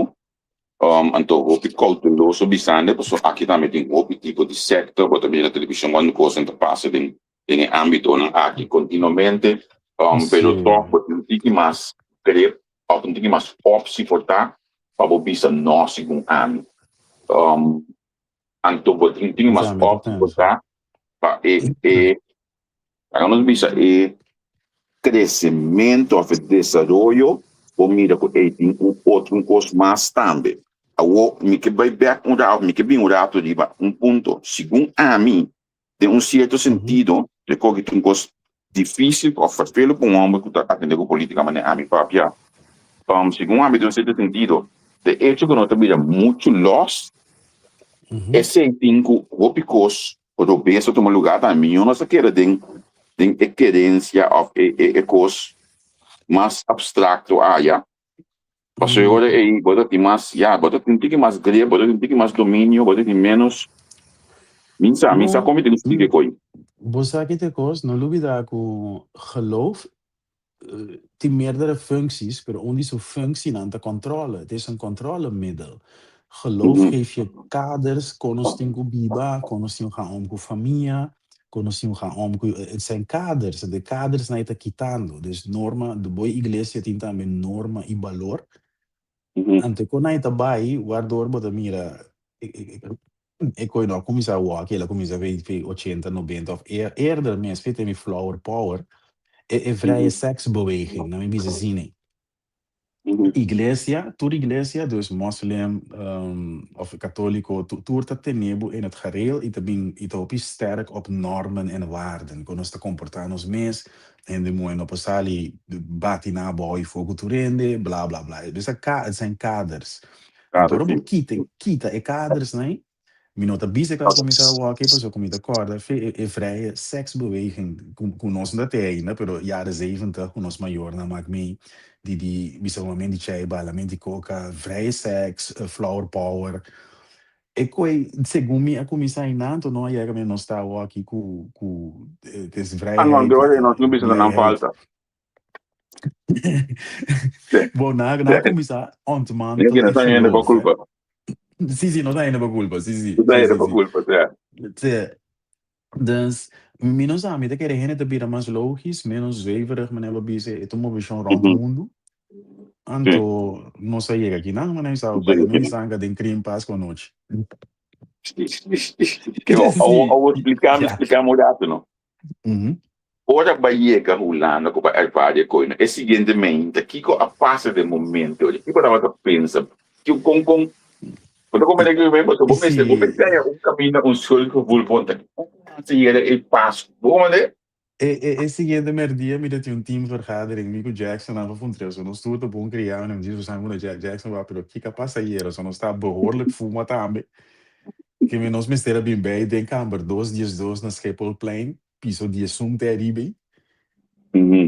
um, anto hopi cauteloso bisando pasobra aki tambe tin hopi tipo di secta bo ta mira na television cuando cosnan ta pasa den den e ámbitonan aki kontinuamente, um, pero tòg bo tin un tiki mas grip òf un tiki mas opsi por ta pa bo bisa nò segun ami. Um, anto bo tin un tiki mas opsi por ta pa e, e, laga nos bisa e kresementu òf e desaroyo, bo mira ku ei tin un otro un kos mas tambe. Awor mi ke bai bèk un rato, mi ke bin un rato riba un punto. Segun ami, Den un sierto sentido, e koki ta un kos difísil òf ferfelu pa un hòmber ku ta atendé ku polítika manera ami papia. Segun ami, den un sierto sentido, de echo ku no ta bira muchu lòs, esei tin ku hopi kos robes ta tuma lugá tambe. Mihó nos ta keda den den e kerensia òf e e kos mas abstrakto aya. Pasobra e ora ei bo ta tin mas, ya, bo ta tin tiki mas grip, bo ta tin tiki mas dominio, bo ta tin ménos. Mi sa, mi sa No, kon mi tin ku splika e koi. bo sa ki ta e kos, no lubida ku geloof tin meerdere functies, pero un di su functienan ta controle, het is een controlemiddel. Geloof geeft je kaders kon nos tin ku biba, kon nos tin ku gaan om ku famia, Kon nos tin gaan om ku het zijn kaders, de kadersnan e ta kitando. Dus norma, de bo iglesia tin tambe norma i balor. Anto kon nan e ta bai, waardoor bo ta mira e koe no a kuminsá awor, el a kuminsá fe fe ochenta, nobenta òf eerder mes, fe te mi flower power, e e vrije seksbeweging, nan mi bisa asina. Iglesia, tur iglesia, dus moslim of katóliko, tur ta tene bo in het gareel i ta bin i ta hopi sterk op normen en waarden. Kon nos ta komportá nos mes, hende muhé no por sali bati na abou i for ku tur hende, bla bla bla. Dus het zijn kaders. Anto ora bo kita kita e kadersnan ei, Mi no ta bisa ku a kuminsá wòk pasobra ku mi ta kòrda fe e e vrije seksbeweging ku ku nos no ta te ainda pero jaren zeventig ku nos mayornan mak mee di di bisa humamento di chei balamento di koka vrije seks flower power e koe segun mi a kuminsá einan anto no a yega mi nos ta awor aki ku ku des Ah no, vrijheid de ora nos no bisa nan blijheid. falta. Bo nan a kuminsá ontmantel No e ta hende pa geloof hè. kulpa. Sí, sí, no ta hende pa culpa. Sí, sí, No ta sí, hende sí, pa sí. culpa, sí. Sí. Dus, mi no sa, mi ta kere hende ta bira mas logisch, menos zweverig, manera bo bisa, e ta un moveshon rond mundu. Anto, nos a yega akinan, manera mi sa, baila mini sanka den krim Pascua anochi. Ke bo, Sí, awor explica mi, ja. explica mi un rato, no? Ora bo a yega Hulanda ku bo a ervaria e koino, e siguiente meinta, kiko a pasa den momento ori? Kiko tabata pensa? Ki kon kon bo ta komprende kiko mi pasobra bo mester bo mester haña un kaminda un schuldgevoel bon ta kon nan yega e paso bo komprende? E e e siguiente merdia mi ta tin un teamvergadering mi ku Jackson nan pa funtra so nos tur ta bon kriá mi di nos a Jack Jackson wak pero kiko a pasa ayera so nos ta behoorlijk fuma tambe ke mi nos mester a bin bei den kamber dos diesdos na Schipholplein piso diesun te ariba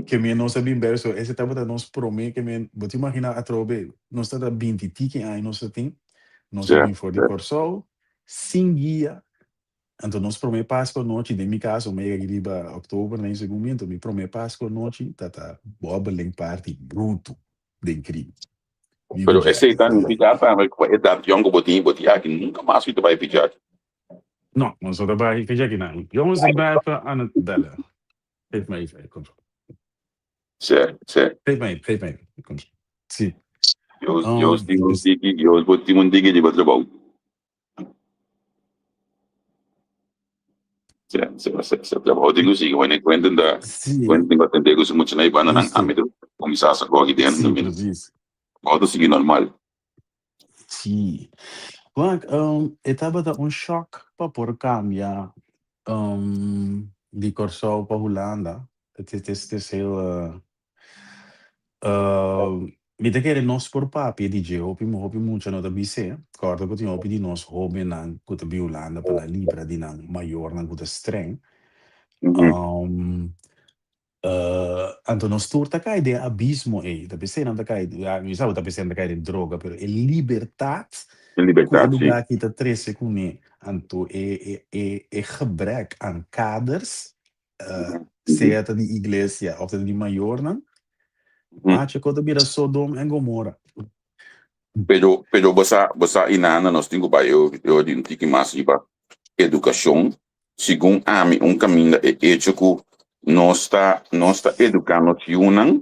ke mi nos a bin bei so ese tabata nos prome ke mi bo ta imagina atrobe nos tabata binti tiki aña nos ta tin nos a bin for di Kòrsou sin guia anto nos prome Pasku anochi den mi kaso mi a yega aki riba oktober na e segun mi anto mi prome Pasku anochi tata bòbeling party brutu den kri. Mi Pero ku esei Jack. ta nifiká tambe ku pa edat yòn ku bo tin bo tin aki nunka mas mi ta bai ficha aki. No, nos no ta bai ficha aki nan. Jongens, ik ben even aan het bellen. Geef me even, ik kom zo. Sè, sè. Geef me even, geef me even. Ik kom zo. Si. Dios, Dios tin un Dus tiki, Dios bo tin un tiki riba trabou. Sè, sè, sè, sè. Trabou tin ku sigui. Wanneer Quentin ta, si, Quentin ta atendé ku su muchanan i banda nan, justo. ami ta kuminsá sa gogi den, Si, precies. Trabou ta sigui normal. Sí. Wak, e tabata un shock pa por cambia di Kòrsou pa Hulanda. Het is, het is heel, mi ta kere nos por papia di dje, hopi hopi mucha no ta bis'é. Kòrda ku tin hopi di nos hóbennan ku ta bin Hulanda pa nan libra di nan mayornan ku ta streng. Anto nos tur ta kai den abismo ei. Ta p'esei nan ta kai, ya mi sa ku ta p'esei nan ta kai den droga, pero e libertat. Tin ku e libertat, sí. lugá aki ta trese kuné. Anto e e e e gebrek aan kaders, sea ta di iglesia òf ta di mayornan, macho ku ta bira Sodom en Gomora. Pero, pero bo sa, bo sa inana nos tin ku bai eu, eu di un tiki mas riba edukashon. Segun ami un kaminda e echo ku nos ta, nos ta eduká nos yunan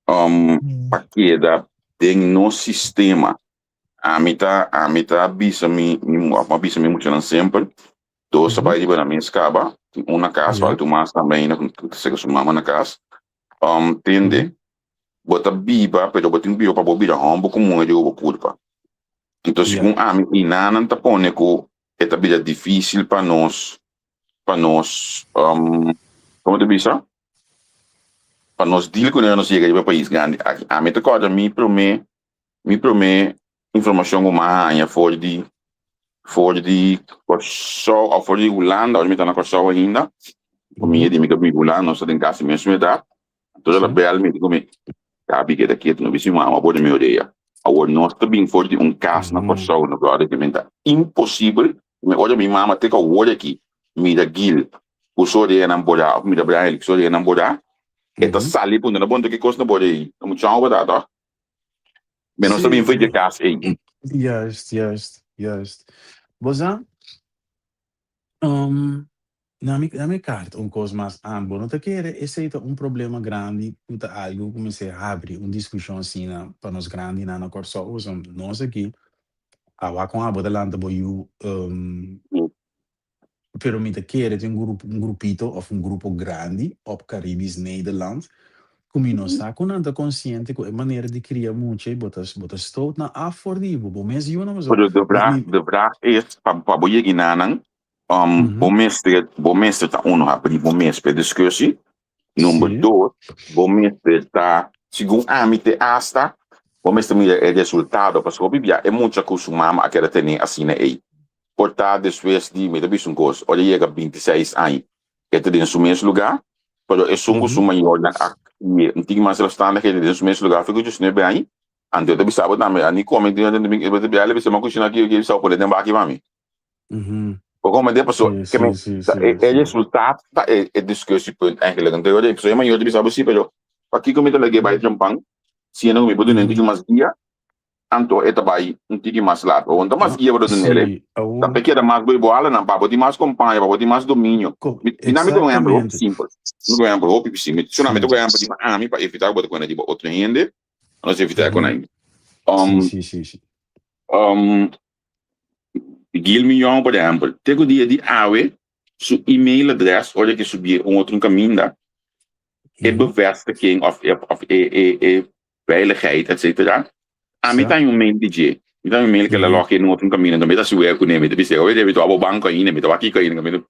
um, pa keda den nos sistema. Ami ta, ami ta bisa mi, mi, a bisa mi muchanan semper, dos a bai riba nan mes kaba, tin un na kas, falta un mas tambe ainda ku ta seka su mama na kas. Um, tende, bo ta biba, pero bo tin biba pa bo bira hòmber ku muhé riba bo kurpa. Enton, segun ami, i nanan ta pone ku e ta bira difísil pa nos, pa nos, um, komo ta bisa? Pa nos deal ku nos yega riba pais grandi aki. Ami ta kòrda mi promé, mi promé informashon ku mi a haña for di, for di Kòrsou òf for di Hulanda, ora mi ta na Kòrsou ainda, famia di mi ta biba Hulanda, nos ta den kasi mesun edat. Anto el a bel mi, di ku mi, Gabi keda ketu, no bisa mi mama por di mi orea. Awor nos ta bin for di un kas na Kòrsou, no bròder, ke men ta imposibel. Mi ora mi mama te ku awor aki mira Gil ku su oreanan borá òf mira Brian ku su oreanan borá, e ta sali puntra, No bon ta ki kos na bor ei? Ta muchu chòngo bo ta, tòg? Men nos ta bin for di e kas ei. Juist, juist, juist. Bo sa, Na mi na mi kart un kos mas aan. Bo no ta kere esei ta un problema grandi ku ta algu ku mester habri un diskushon asina pa nos grandinan na Kòrsou? Pasobra nos aki a wak kon abo ta lanta bo yu pero mi ta kere tin un grupo un grupito òf un grupo grandi òp Caribisch Nederland ku mi no sa ku nan ta konsiente ku e manera di kria mucha ei bo ta bo ta stoot nan af for di bo bo mes yunan pasobra Pero de mi vraag mi de vraag is pa pa bo yega nanan Um, bo mester, bo mester ta uno habri bo mes pe discussie. Number dos, bo mester ta, segun ami te hasta, bo mester mira e resultado. Pasobra hopi bia e mucha ku su mama a keda tene asina ei. Por ta despues di, mi ta bisa un kos, ora e yega bintiseis aña, e ta den su mes lugá, pero esun ku su mayornan a kri'é un tiki mas zelfstandig, e ta den su mes lugá fiku diesnuebe aña, anto e ta bisa bo tambe, a ni kome, e ta bisa, mi a kushina aki, e bisa bo pone den baki pa mi. Bo comprende? Paso, Sí, ke men, sí, sí, ta, sí, e, e sí. resultaat ta e, e discussiepunt eigenlijk. Anto, yo paso e mayor ta bisa bo sí, pero pakiko mi ta lag'é bai trempan, siendo ku mi por dun'é un tiki mas guia, anto e ta bai un tiki mas laat. Bo ta mas No, guia bo ta dun'é, sí, ta awor, pe keda mas bo e bo halanan, pa bo tin mas kompaño, pa bo tin mas dominio. ko, Mi, mi na mi ta un ehempel hopi exactamente. simpel. Mi ta un ehempel hopi simpel. Mi, mi ta Sí. un ehempel di ami pa evitá ku bo ta kuenta di bo otro hende, nos evitá ku Mhm. nan. Sí, Um, sí, sí, sí. um, Gil Mion, por ehempel, te ku dia di awe su email adres ora ke subié un otro kaminda, e bevestiging of e of e e e veiligheid etcetera, ami ta haña un mail di dje. Mi ta haña un mail ke el a log in un otro kaminda, enton mi ta suer kuné, mi ta bis'é, oye mi ta wak bo banko ainda, mi ta wak kiko ainda,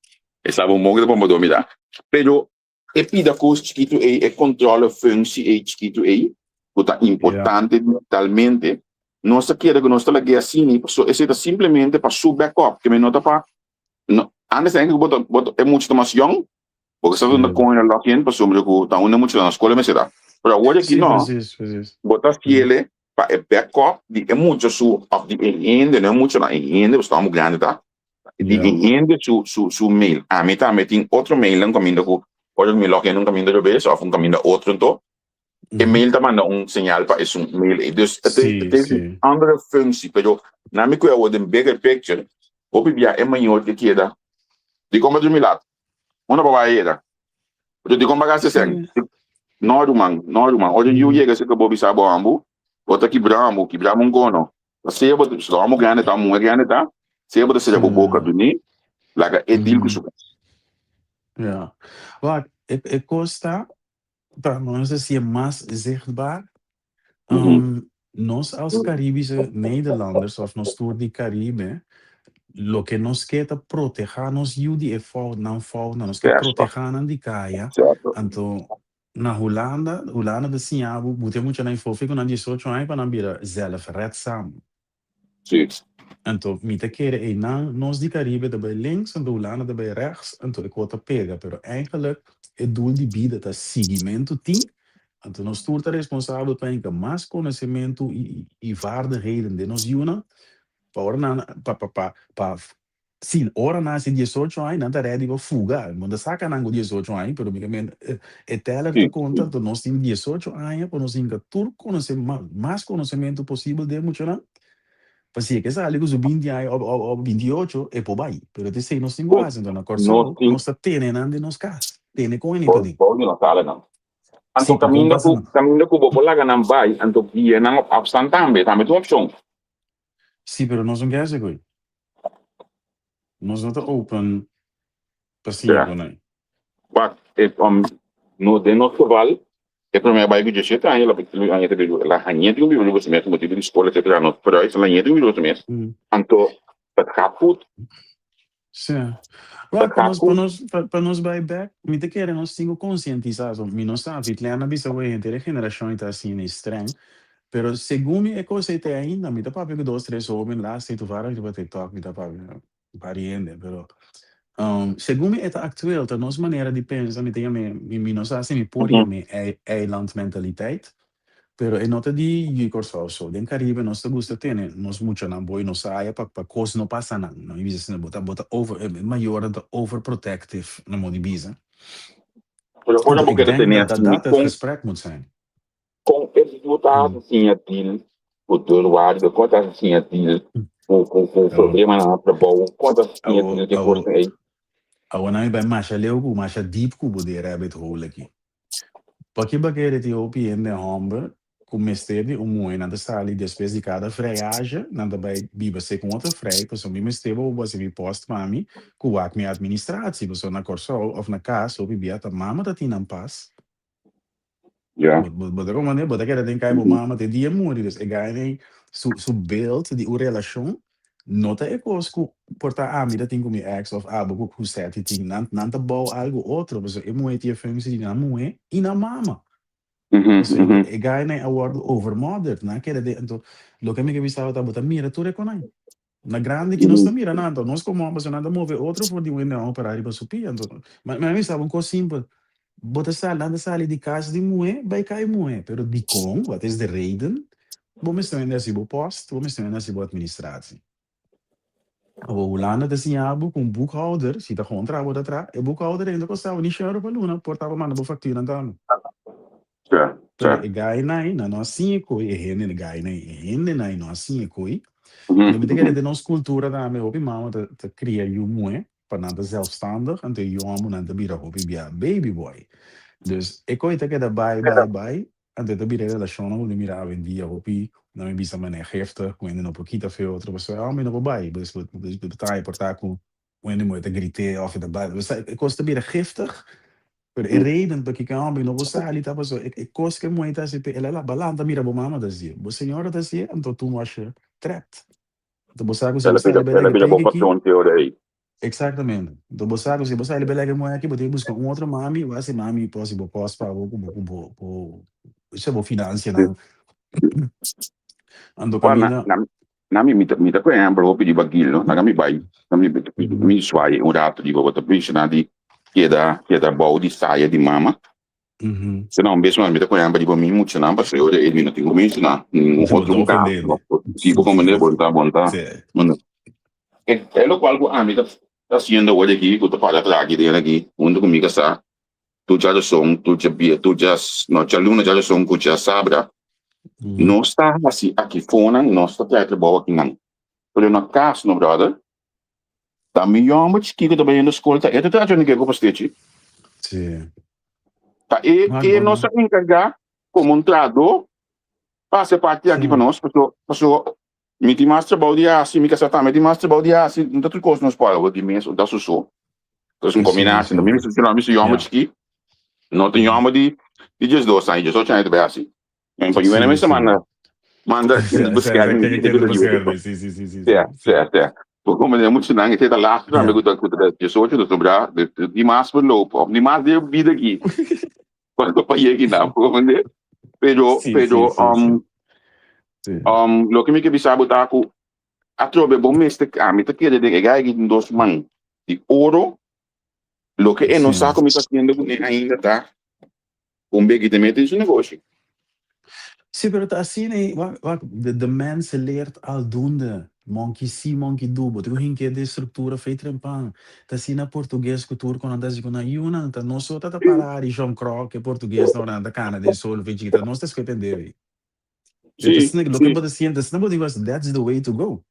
e sa bon bon ke ta pon pa dor mi ta. Pero E pida kos chikitu ei, e controle functie ei chikitu ei, ku ta importante digitalmente, nos ta kere ku nos ta lag'é asina, pasobra esei ta simplemente pa su backup, ke men no ta pa, no, antes ku bo ta, bo ta, e mucha ta mas yòn, bo ke sa duna kon e log in pasobra ku ta unda e mucha ta na skol e mester ta. Pero awor aki no, bo ta fiele pa e backup di e mucha su, òf di e hende, no e mucha no, e hende, pasobra ta amo grandi ta, Di e hende su su su mail. Ami tambe tin otro mailnan kaminda ku ora ku mi log in un kaminda robes òf un kaminda otro anto e mail ta manda un señal pa esun mail ei. Dus e tin e tin un andere functie pero na mi ku awor den bigger picture hopi bia e mayor ke keda dikon bo drumi lat? Unda bo bai ayera? Pero dikon bo a gasta sèn? No ruman, no ruman. Ora yu yega esei ku bo bisa bo ambu bo ta kibra ambu, kibra un kono. Ta sea bo ta homo grande ta, muher grande ta, sea bo ta sera bo boca duni, laga e deal cu su mes. Ja. Wak, e, e cos ta, pa nos hacié mas zichtbaar, nos als Caribische Nederlanders of nos tur di Caribe, loke nos ke ta proteha nos yu di e fout, nan foutnan, nos ke proteha nan di caya, anto Na Hulanda, Hulanda ta siña bo buta e muchanan fofi ku nan diesocho aña pa nan bira zelfredzaam. Sí. Anto mi ta kere einan nos di Caribe ta bai links, anto Hulanda ta bai rechts, anto e kos ta pega. Pero eigenlijk e doel di bida ta siguimentu tin. Anto nos tur ta responsabel pa hinka mas konosementu i vaardigheden den nos yunan pa ora nan pa pa pa pa si ora nan hasi 18 aña nan ta ready pa fuga. Bo no ta saka nan ku 18 aña pero mi e teller ta konta anto nos tin 18 aña pa nos hinka tur konose mas konosementu posibel den muchanan pa si e ke sali ku su 20 aña òf òf 28 e por bai. Pero ta esei nos tin ku hasi anto na Kòrsou nos ta tene nan den nos kas tene kon e ni paden. Bou di nos salanan. Anto Sí, pa kon kaminda pasa ku nan. kaminda ku bo por laga nan bai, anto guia nan op afstand tambe, tambe ta un opshon. Sí, pero nos no ke hasi koe. Nos no ta open pa siña Ja. ku nan. Wak, e, no, den nos geval, e promé a bai ku 17 aña, el a haña ta biba, el a haña tin un biba riba su mes, motibu di skol, etcetera, no pero el a haña tin un biba riba su mes. Anto, het gaat goed. Sí. Het Wak, pa gaat nos, pa goed. nos, pa, pa nos bai bek, mi ta kere nos tin ku konsientisá, so mi no sa, Vitliana bisa wei henter e generashon ei ta asina i streng, pero segun mi e kos ei ta ainda, mi ta papia ku dos tres hoben laatst ei toevallig riba TikTok mi ta papia ku par di hende, pero segun mi e ta aktueel, ta nos manera di pensa, mi ta yam'é, mi mi no sa si mi por yam'é eilandmentaliteit, Pero e no ta di Yu Kòrsou so. Den Karibe nos ta gusta tene nos muchanan bo i nos saya pa pa kos no pasa nan. No mi bisa asina bo ta bo ta over e mayornan ta overprotective na modo di bisa. Pero ora Anto bo ik keda denk tene dat dat asina dat het kon gesprek moet zijn. kon e yu ta hasi siña deal ku deurwaarder, kon ta hasi siña deal ku ku ku Awo problemanan na trabou, kon ta hasi siña awo deal ku e awo kosnan ei. awo nan mi bai masha leu ku masha deep ku bo den rabbit hole aki. Paki bakere tin hopi hende hòmber ku mester di un muhé, nan ta sali despues di kada vrijage, nan ta bai biba sek un otro vrij, pasobra mi mester bo bo hasi mi pòst pa mi ku wak mi administratie, pasobra na Kòrsou òf na kas hopi bia ta mama ta tin nan pas. Ja. Bo bo bo ta komprende? Bo ta keda den kai bo mama te dia muri, dus e gainan su su beeld di un relashon no ta e kos ku por ta ami ta tin ku mi ex òf abo ku ku Seti tin. Nan nan ta bou algu otro pasobra e muhé tin e functie di nan muhé i nan mama. Pasobra e gainan a wòrdu overmothered. Nan a keda den anto loke mi ke bisa ta bo ta mira tur e konai. Na grandi ki nos ta mira nan anto nos komo pasobra nan ta move otro for di un hende a pará riba su pia anto ma mi a bisa bo un kos simpel bo ta sali nan ta sali di kas di muhé bai kai muhé pero dikon wat is de reden Bo mester hende hasi bo post, bo mester hende hasi bo administratie. Awor Hulanda ta siña bo ku un boekhouder, si ta kontra bo ta tra, e boekhouder ei no ta kosta bo ni shen euro pa luna, por ta bo manda bo fakturan tambe. Pero e gainan ei, nan no a siña e koi, e hende gainan ei, e hendenan ei no a siña e koi. Anto mi ta kere den nos kultura tambe hopi mama ta ta kria yu muhé pa nan ta zelfstandig, anto e yu hòmbernan ta bira hopi bia baby boy. Dus e koi ta keda bai bai bai Anto e ta bira e relashonnan ku mi mira awendia hopi nan mi bisa manera heftig ku hende no por kita fe otro pasobra oh mi no por bai pues bo ta haña por ta ku un hende muhé ta grit'é òf e ta bai bo sa e kos ta bira heftig pero e reden pakiko e hòmber no por sali ta pasobra e kos ku e muhé ta hasi p'e el a laba lanta mira bo mama ta hasié bo señora ta hasié anto tu washe trèt anto bo sa ku si bo sali bai El a lege bira bo peki aki patron te ora ei. Exactamente. Enton bo sa cu si bo sali bela ke muhe aki bo tin busca un otro mami o hasi mami por hasi bo cos pa bo cu bo cu bo bo esei bo financianan. Anto Juan, na, caminda na, na mi, mi ta, mi ta por ehempel hopi riba Gil, no? Laga mi bai, na mi, mi swai un rato riba bo ta menciona di keda, keda bou di saya di mama. Se no, un bes mas mi ta por ehempel riba mi muchanan, pasobra ora ei mi no tin ku menciona ningun Bo otro ta ku ta ofende hende. Si, bo comprende, bo ta, bo ta, bo ta. E lokual ku ami ta hasiendo awor aki, ku ta para tra aki den aki, huntu ku mi kasá, tur djaduson, tur djabia, tur dja, no, djaluna, djaduson ku djasabra, nos ta hasi aki fonan, nos ta traha trabou akinan. Pero na kas no, brother, ta mi yòmber chikí ku ta bayendo skol, ta e ta traha djòni kiko pa stechi. Ta e, e nos a enkargá komo un trahadó pa hasi e parti aki pa nos, paso, paso Mi tin mas trabou di hasi, mi kasá tambe tin mas trabou di hasi, no ta tur kos nos por hago di mes, ta su so. Entonces un kombinashon, no mi mester sino mi su yòmber chikí, no ta un yòmber di di 12 aña, 18 aña ta bai hasi. Mi pa yunan mester manda manda beskerming di di di Sea, sea, sea. Por como den muchanan esei ta lastu tambe ku ta ku ta 18 ta sobra di mas verloop òf di mas den bida aki pa pa yega einan, por comprende? Pero pero Loke mi ke bisa bo ta ku atrobe bo mester ami ta kere den e gai aki tin dos man di oro loke e no sa ku mi ta hasiendo kuné ainda ta. Un beki te mete den su negoshi. Sí, pero ta asina ei, wak, wak, de mens leert aldoende. Monkey see, monkey do. Bo tin ku hinke den struktura fei trempan. Ta asina portugues ku tur ku nan ta hasi ku nan yunan. Ta nos so ta ta para di John Croc e portugues nan ora nan ta kana den solo fei chikita. Nos ta escoge pende ei. Ta asina loke bo ta siente, asina bo tin ku hasi, that's the way to go.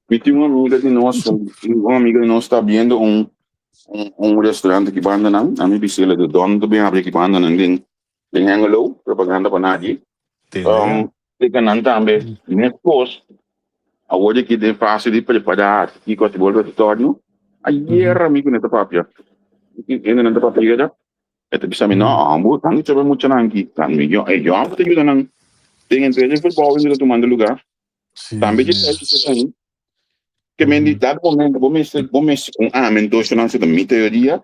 Mi tin un amiga di nos, un amiga di nos ta abriendo un un restaurante aki banda nan. Ami bisa el de don ta bin abri aki banda nan den den Hengelo, propaganda pa nadie. Tende. Teka nan tambe meskos awor di aki den fase di prepara kiko a bolbe a torno. Ayer ami ku nan ta papia. Hende nan ta papia ayera. E ta bisa mi no, ambo tan di trobe muchanan aki. Tan mi yo, e yo ta yuda nan den entre e verbouwing ku ta tumando lugar. Tambe di tei ki ta Ke men di dat momento bo mester bo mester un amen doshonan si ta mi teoria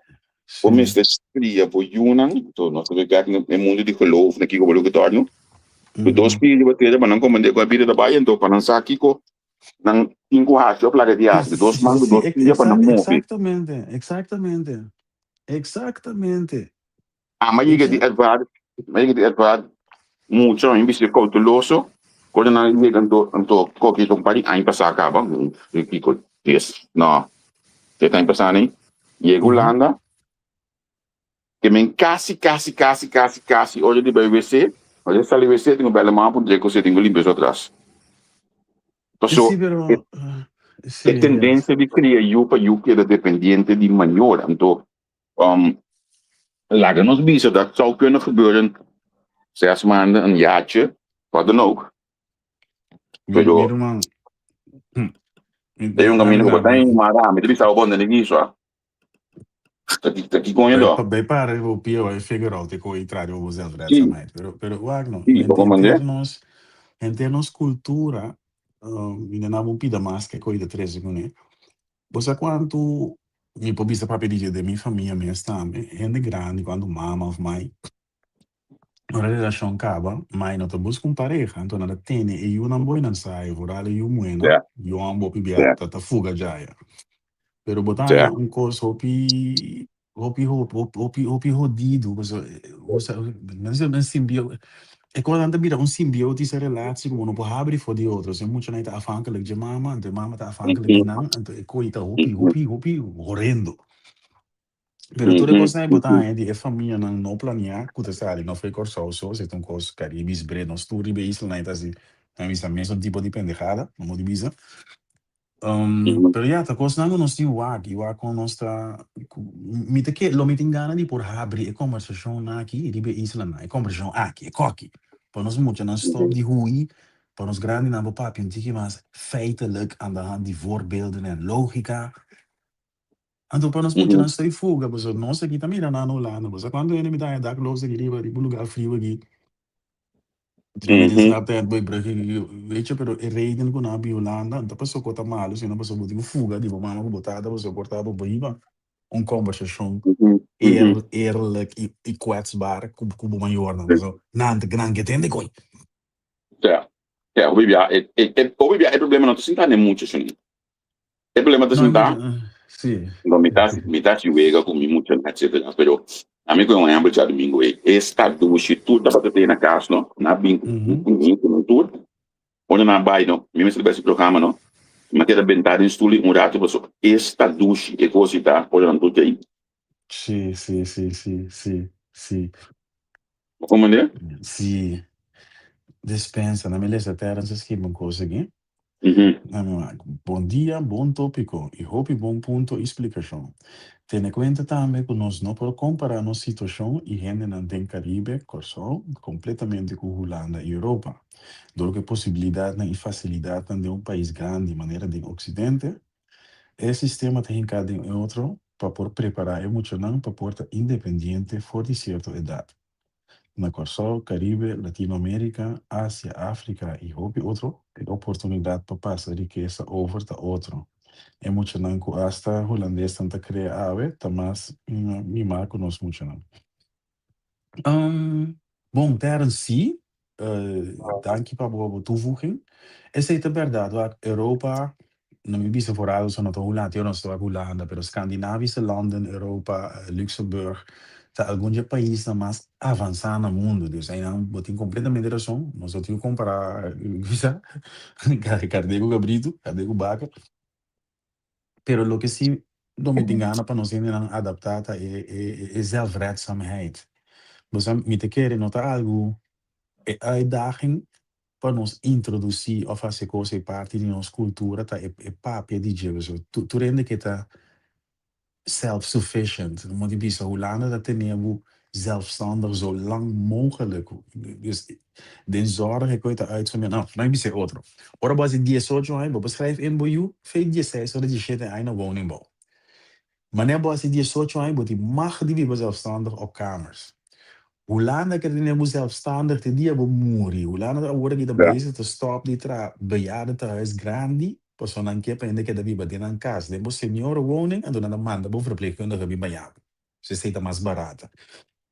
bo mester kria bo yunan to nos ta bek na e mundo di geloof na kiko bo loke torno ku dos pia riba tera pa nan komprende ku e bida ta bai anto pa nan sa kiko nan tin ku hasi of laga di hasi dos man ku dos pia pa nan move. Exactamente, exactamente, exactamente. Ama yega di ervaar, ma yega di ervaar mucho, mi bisa cauteloso, ora nan yega anto, anto koki un par di aña pasá kaba, kiko dies, no, dies aña pasá nei, yega Hulanda, ke men kasi, kasi, kasi, kasi, kasi ora di bai wc, ora di sali wc tin ku bèla mama puntra kos tin ku limpia su atras. Paso Sí, pero, e sí, e tendencia di kria yu pa yu keda dependiente di mayor, anto Laga nos bisa dat zou kunnen gebeuren zes maanden, een jaartje, wat dan ook. Mi, mi Pero ruman, mi, e un mi, camino mi, ku bo ta mi, in mara, mi ta bisa bo bon den e guiso, ah. Ta ki ta ki coño Bij, do? bij para riba pia wou figure out e ko tra riba bo Sí, zelfredzaamheid. Pero, pero wak no, sí, bo comprende? henter nos, henter nos cultura, mi no na bo pida mas ke ko i ta trese kuné. Bo sa kuantu mi por bisa papia di dje den mi famia mes tambe, hende grandi kuantu mama of mai, ora relashon kaba, mai no ta buska un pareha, anto nan ta tene e yunan bo i nan sa e vooral e yu muhénan, Ja, yu hòmber hopi bia ja, ta ta fuga djaya. Pero bo ta ja. haña un kos hopi Hopi hopi hopi hodido paso men simbio e konan ta bira un simbiotische relatie ku bo no por habri for di otro si e muchanan ta afhankelijk dje mama anto e mama ta afhankelijk di nan anto e koi ta hopi hopi hopi horendo pero tur e kosnan ei bo ta haña di e famianan no planiá ku ta sali no for e Kòrsou so si ta un kos Karibisch breed nos tur riba e islanan ei ta hasi nan bisa mesun tipo di pendejada no por di bisa. Pero ya, ta kosnan ku nos tin wak i wak kon nos ta, mi ta ke, lo mi tin gana di por habri e kombersashonnan aki riba e islanan, e kombersashon aki, e koki, pa nos muchanan stòp di hui, pa nos grandinan por papia un tiki mas feitelijk aan de hand di voorbeelden en logika. Anto pa nos muchanan stoi fuga, pasobra nos aki ta mira nan na Hulanda, bo sa kuantu hende mi ta haña dakloos aki riba, riba un lugar friu aki. Weet je, pero e reden ku nan a bin Hulanda no ta pasobra ku bo ta malu, sino pasobra bo tin ku fuga di bo mama ku bo tata pasobra por ta bo por hiba un kombersashon eerlijk i kwetsbaar ku bo mayornan. Pasobra nan ta nan ke tende koe. Ja, ja, hopi bia e hopi bia e problema no ta sinta den mucha shon. E problema ta No, e sinta mucha, sí. No, mi ta mi ta haci wega cu mi muchanan etcetera, pero ami cu e un ehempel djadumingo ey, esta dushi tur tabata tey na cas no, nan a bin cu cu mi cu nan tur, ora nan a bay no, mi mester bay su programa no, mi a keda benta den stoel un rato pasobra esta dushi e cos y ta ora nan tur tey. Sí, sí, sí, sí, sí, sí. Bo comprende? Sí. Despensa, na mi lesa Terence a skirbi un cos aki. Na mi wak, Bon dia, bon tópiko i hopi bon punto i splikashon. Tene kuenta tambe ku nos no por kompará nos situashon i hendenan den Karibe, Kòrsou, kompletamente ku Hulanda i Europa. Dor ku e posibilidatnan i fasilidatnan den un pais grandi manera den Oksidente, e sistema ta hinká den e otro pa por prepará e muchanan pa por ta independiente for di sierto edat. Na Kòrsou, Karibe, Latinoamerika, Asia, Afrika i hopi otro, e oportunidat pa pasa rikesa over ta otro. E muchanan ku asta hulandesnan ta krea awe ta mas mimá ku nos muchanan. Bon, Terence, sí. Danki pa bo toevoeging. Esei ta bèrdat, wak Europa, no mi bisa vooral so no ta Hulanda, tio nos ta wak Hulanda, pero Skandinavische landen, Europa, Luxemburg. Ta algun dje paisnan mas avansá na mundu. Dus einan bo tin kompletamente rason. Nos no tin ku kompará bisa kardé ku kabritu, kardé ku baka. Pero loke si lo mi tin gana pa nos hendenan adaptá ta e e zelfredzaamheid. Bo sa mi ta kere no ta algu e uitdaging pa nos introdusí òf hasi kos ei parti di nos kultura ta e e papia di dje. Pasobra tur hende ke ta self-sufficient. Mo di bisa Hulanda ta tene bo zelfstandig zo lang mogelijk. Dus den zorg e koe ta uitzonder. No, no bisa e otro. Ora bo hasi diesocho aña bo por schrijf in bo yu fe dieseis ora diesshete aña na woningbouw. Manera bo hasi diesocho aña bo tin mag di biba zelfstandig op kamers. Hulanda ke tene bo zelfstandig te dia bo muri. Hulanda ta awor aki ta bezig ta stop di traha bejaardentehuis grandi pasobra nan ke pa hende keda biba den nan kas. Den bo seniorenwoning anto nan ta manda bo verpleegkundige bin baña bo. So esei ta mas barata.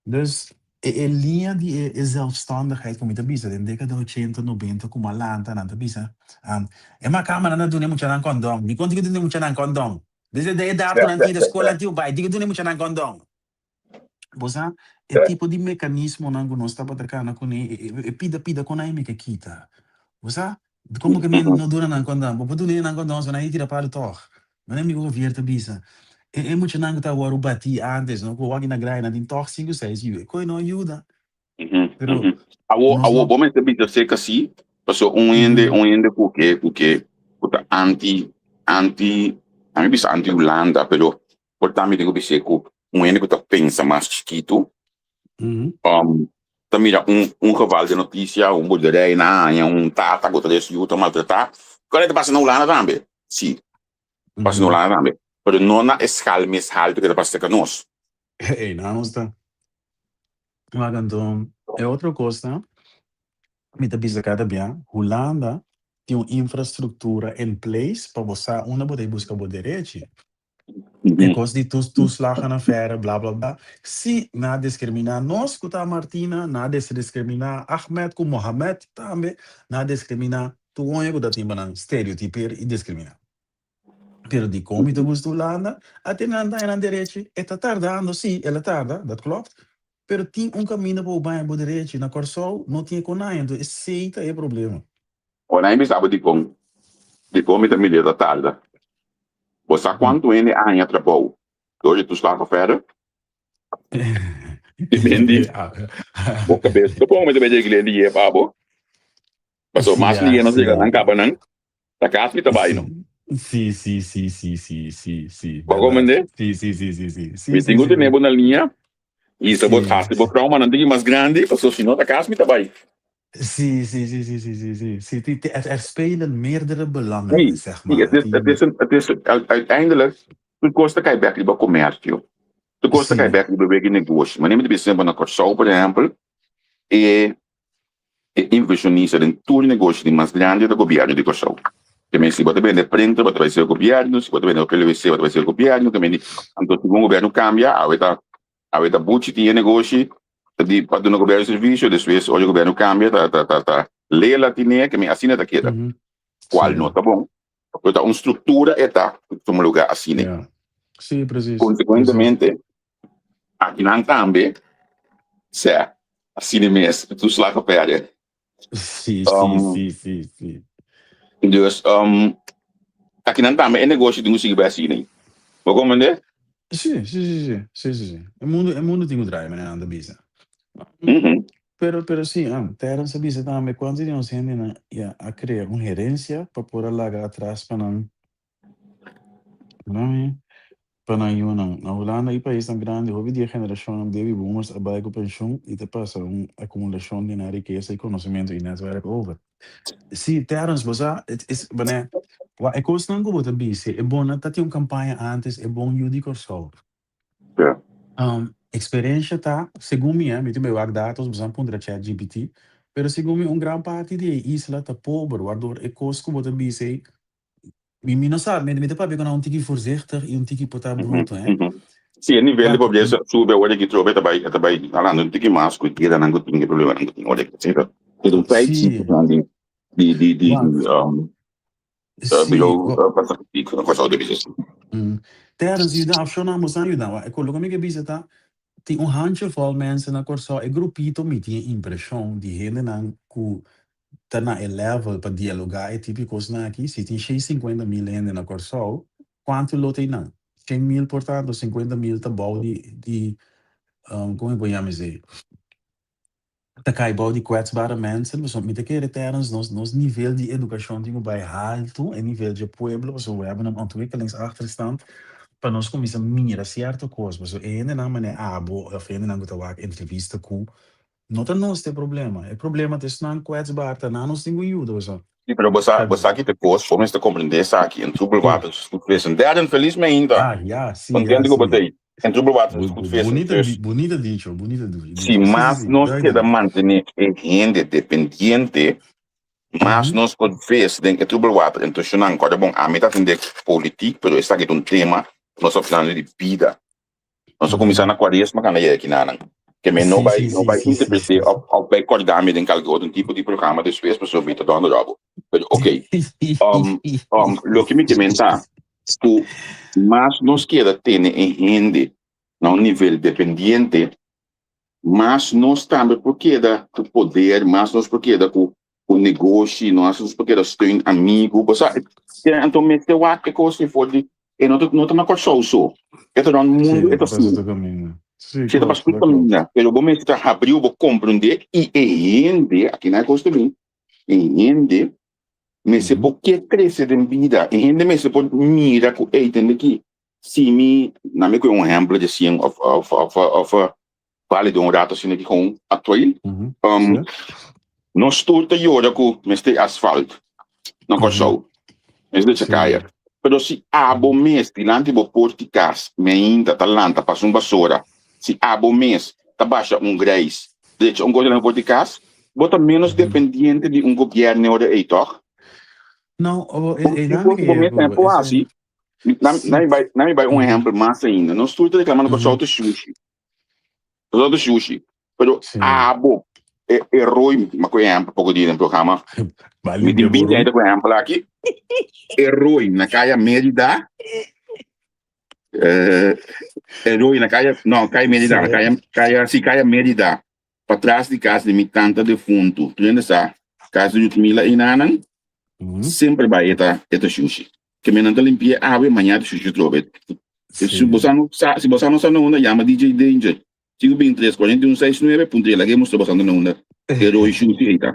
Dus e e liña di e e zelfstandigheid ku mi ta bisa den dekada ochenta, nobenta ku mi a lanta nan ta bisa e makamba nan ta duna e muchanan kondon. Dikon tin ku duna e muchanan kondon? Desde e edat ku nan tin den skol nan tin ku bai tin ku duna e muchanan kondon. Bo sa, e tipo di mekanismonan ku nos tabata kana kuné, e pida pida kon nan e meke kita. Bo sa, komo ke mi no duna nan kondon? Bo por duna nan kondon so nan e tira palu tòg. Manera mi Javier ta bisa, e e muchanan ku ta wòrdu batí ántes, no, ku wòrdu na grai, nan tin tòg sinku seis yu. E koe no a yuda. Pero Awo, nos awo, no. bo mester bisa seka si, paso un hende, un hende ku ke, ku ke, ku ta anti, anti, a mi bisa anti Hulanda, pero por ta mi tin ku bis'é ku un hende ku ta pensa mas chikitu, ta mira un, un geval den notisia, un boerderij na haña un tata ku ta des yu ta maltratá, kòle ta pasa na Hulanda tambe? Si, ta pasa na Hulanda tambe, pero no na e skal mes haltu ke ta pasa serka nos. Ey, na nos ta. Wak anto, e otro kos ta, mi ta bisa kada bia, Hulanda tin un infrastruktura in place pa bo sa unda bo ta buska bo derechi. E kos di toeslagenaffaire, bla bla bla. Si nan a diskriminá nos ku ta Martina, nan a diskriminá Ahmed ku Mohamed tambe, nan a diskriminá tur oña ku ta tin pa nan stereotipeer i diskriminá. Pero dikon mi ta gusta Hulanda? A tene nan daña nan derechi. E ta tardando, si, el a tarda, dat klopt. Pero tin un kaminda pa bo baña bo derechi. Na Kòrsou no tin e konai, anto esei ta e problema. Ora mi bisa bo dikon, dikon mi ta mira e ta tarda. Bo sa kuantu hende a haña trabou dor di toeslagenaffaire? Depende. Bo kabes ta bon mi ta bay dje liye pa bo. Pasobra mas liye nos yega nan kaba nan, ta kas mi ta bay no. Sí, sí, sí, sí, sí, sí, sí. Bo comprende? Sí, sí, sí, sí, sí. Sí, Mi sí, tin ku sí, tene sí. bo na liña i sa bo Sí, hasi bo sí. traumanan tiki mas grandi, pasobra si no ta kas mi ta bay. Sí, sí, sí, sí, sí, sí, sí. Sí, ti- ti- er, er spelen meerdere belangen, Sí, zeg sí, het maar. is, het Tin, is een, het is uiteindelijk, tur kos ta kai bek riba komersio. Tur kos ta kai sí. bek riba wega negoshi. Manera mi ta bisa na Kòrsou, por ehèmpel, e e inversionista den tur negoshi di mas grandi ta gobièrnu di Kòrsou. Te men si bo ta bende printer bo ta bai ser gobièrnu, si bo ta bende PwC bo ta bai ser gobièrnu, te men di anto segun gobièrnu kambia awe ta awe ta buchi tin e negoshi di pa duna gobièrnu servisio despues ora gobièrnu kambia ta ta ta ta lela tine ke men asina ta keda kual no ta bon pero ta un struktura e ta ku tuma luga asina. Ja. Sí, precies. Konsekuentemente Akinan tambe, sè, asina mes, toeslagenaffaire. Sí, sí, sí, sí, sí. Dus, um, akinan tambe e negoshi tin ku sigui bai asina. Bo komprendé? Sí, sí, sí, sí, sí, sí, sí. E mundu, e mundu tin ku draai, manera nan ta bisa. Pero, pero sí, ah, Terence a bisa tambe kuantu di nos hendenan ya a krea un herensia pa por a laga atras pa nan Pa nan yunan. Na Hulanda i paisnan grandi hopi di e generashonnan baby boomers a bai ku penshun i ta pasa un akumulashon di nan rikesa i konosementu i nètwèrk over. Sí, Terence, bo sa, et is, wanneer, wak e kosnan ku bo ta bisa, e bon nan ta tin un kampaña ántes, e bon yu di Kòrsou. Ja. Eksperensha ta, segun mi, mi tin bai wak datos, bo sa puntra ChatGPT, pero segun mi un gran parti di e isla ta pober, wardor e kos ku bo ta bisa ei Mi mi no sa, mi mi ta papia ku nan un tiki voorzichtig i un tiki por ta bruto, hè. Sí, e nivel di Wak, pobresa sube awor aki trobe ta bai, ta bai halando un tiki mas ku e tierranan ku tin, e problemanan ku tin awor aki. Sí, ta un feit sí, sí, di di di di wak, um, sí, bureau wa, pa statistiek na Kòrsou ta bisa. mm. Terrence, yuda, opshonnan bo sa yuda, wak. E kos loke mi ke bisa ta. Tin un handjevol mensen na Kòrsou, e grupito mi tin e impreshon di hendenan ku ta na e level pa dialogá e tipo di kosnan aki. Si tin 150.000 hende na Kòrsou, kuantu lo ta einan? 100.000 por tanto, 50.000 ta bou di, kon mi por yama esei? Ta kai bou di kwetsbare mensen. Pasobra mi ta kere Terence nos nivel di edukashon tin ku bai haltu, e nivel dje pueblo, pasobra we hebben een ontwikkelingsachterstand pa nos kuminsá mira sierto kos. Pasobra e hendenan manera abo òf hendenan ku ta wak entrevista ku no ta nos ta e problema. E problema ta esnan kwetsbaar, ta nan nos tin ku yuda. Pasobra Sí, pero bo sa, bo sa ki te kos, bo mester komprendé esaki, en troebel water is goed vissen. Darren, felis mainta. Ah, ja, sí, ja, Kontento ku bo sí. ta ei. En troebel water is goed vissen. Bunita, Dus, bunita dicho, bunita si dicho. Sí, sí, mas sí, nos keda duidelijk. mantené e hende dependiente, mas nos por ves den e troebel water. Entonces, nan, kòrda bon, ami ta atendé politiek, pero esaki ta un tema, nos ta hablando di bida. Nos a kuminsá na kuaresma kanda yega kinanan. Ke mi no bai no bai interpreté òf òf bai kòrda mi den kalke otro tipo di programa despues pasobra mi ta dònder òbo. Pero oké, loke mi ke menta ku mas nos keda tene e hende na un nivel dependiente, mas nos tambe por keda ku poder, mas nos por keda ku ku negoshi, mas nos por keda steun amigu. Bo sa, anto mester wak e kos ei for di, e no ta no ta na Kòrsou so, e ta rònt mundu Sí, e ta ta pasa asina. tur kaminda. Sí, Sí, e ta klopt, pasa tur dat klopt. kaminda, pero bo mester ta habriu, bo komprendé i e hende, aki nan e kos ta bin, e hende mester por ke krese den bida, e hende mester por mira ku ey tende ki si mi, nan mi kohe un ehèmpel di asien òf òf òf òf bale den un rato asina ki kon actueel. Nos tur ta yora ku mester asfalt na Kòrsou, mester drecha kaya. Pero si abo mes dilanti bo porti kas meinta ta lanta pasa un basora, si abo mes ta basha un greis drecha un kos dilanti bo porti kas, bo ta ménos dependiente di un gobièrnu ora ei, tòg? No, Bo tin kos ku bo mes tambe por hasi. Na mi bai, na mi bai un ehèmpel mas ainda. Nos tur ta reklamando Kòrsou ta shushi. Kòrsou ta shushi. Pero abo, e e roi, mi a kohe ehèmpel poko dia den programa. Mi tin binti aña ta kohe ehèmpel aki. E roi na kaya Merida, e roi na kaya, no, kaya Merida, na kaya, kaya, si, kaya Merida, patras di kas di mi tanta defuntu. Tur hende sa, kas di Ludmila einanan, Semper bai e ta e ta shushi. Ke men nan ta limpi'é awe, maña ta shushi atrobe. Si bo sa no sa, si bo sa no sa na unda, yama DJ Danger. Sinku binti tres, 41 seis nuebe, puntra el, lag'é mustra bo sa na unda e roi shushi ei ta.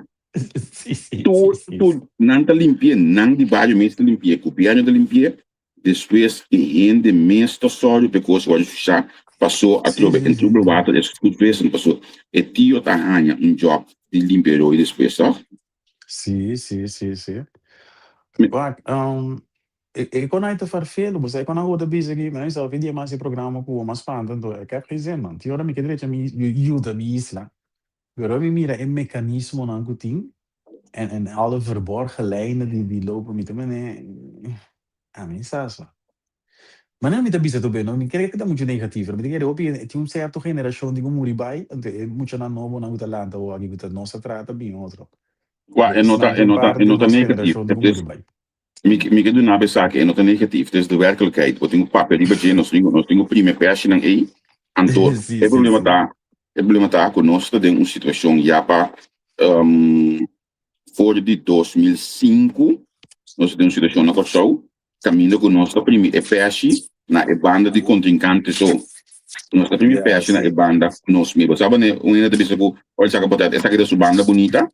Tur, tur, nan ta limpi'é, nan di bario mes ta limpi'é, gobièrnu ta limpi'é, despues e hende mes ta sòru pa e kos wòrdu shushá, paso atrobe en troebel water es goed wezen, paso e tio ta haña un jòb di limpia e roi despues, tòg? Sí, sí, sí, sí. Wak, e e kon ai ta farfelu, bo sa e kon a hoda bisa aki, mi a bisa hopi dia mas e programa ku bo mas spanta, anto ik heb geen zin man. Tin ora mi ke drecha mi yuda mi isla, pero ora mi mira e mekanismonan ku tin en en alle verborgen lijnen di di lopen mi ta mene, ami sa sa. Manera mi ta bisa tur be, no mi kere ku ta muchu negativo, pero mi ta kere hopi tin un sierto generashon di ku muri bai, anto e muchanan nobonan ku ta lanta awor aki ku ta nos a trata bin otro. Wak, e no ta, Esnan e ta un no ta, par e di no ta nos negatief. generashon di ku Het is, muri bai. mi, mi ke duna bo esaki, e no ta negatief. Het is de werkelijkheid. Bo tin ku papia riba dje, nos tin ku, nos tin ku primi e pèshinan ei. Anto, Sí, e sí, problema sí. ta, e problema ta ku nos ta den un situashon ya pa for di 2005, nos ta den un situashon na Kòrsou Kaminda ku nos ta primi e pèshi na e banda di kontrinkante so. Nos ta primi pèshi na e banda nos mi. Bo sa wanneer un hende ta bisa ku ora e saka potrèt esaki ta su banda bunita?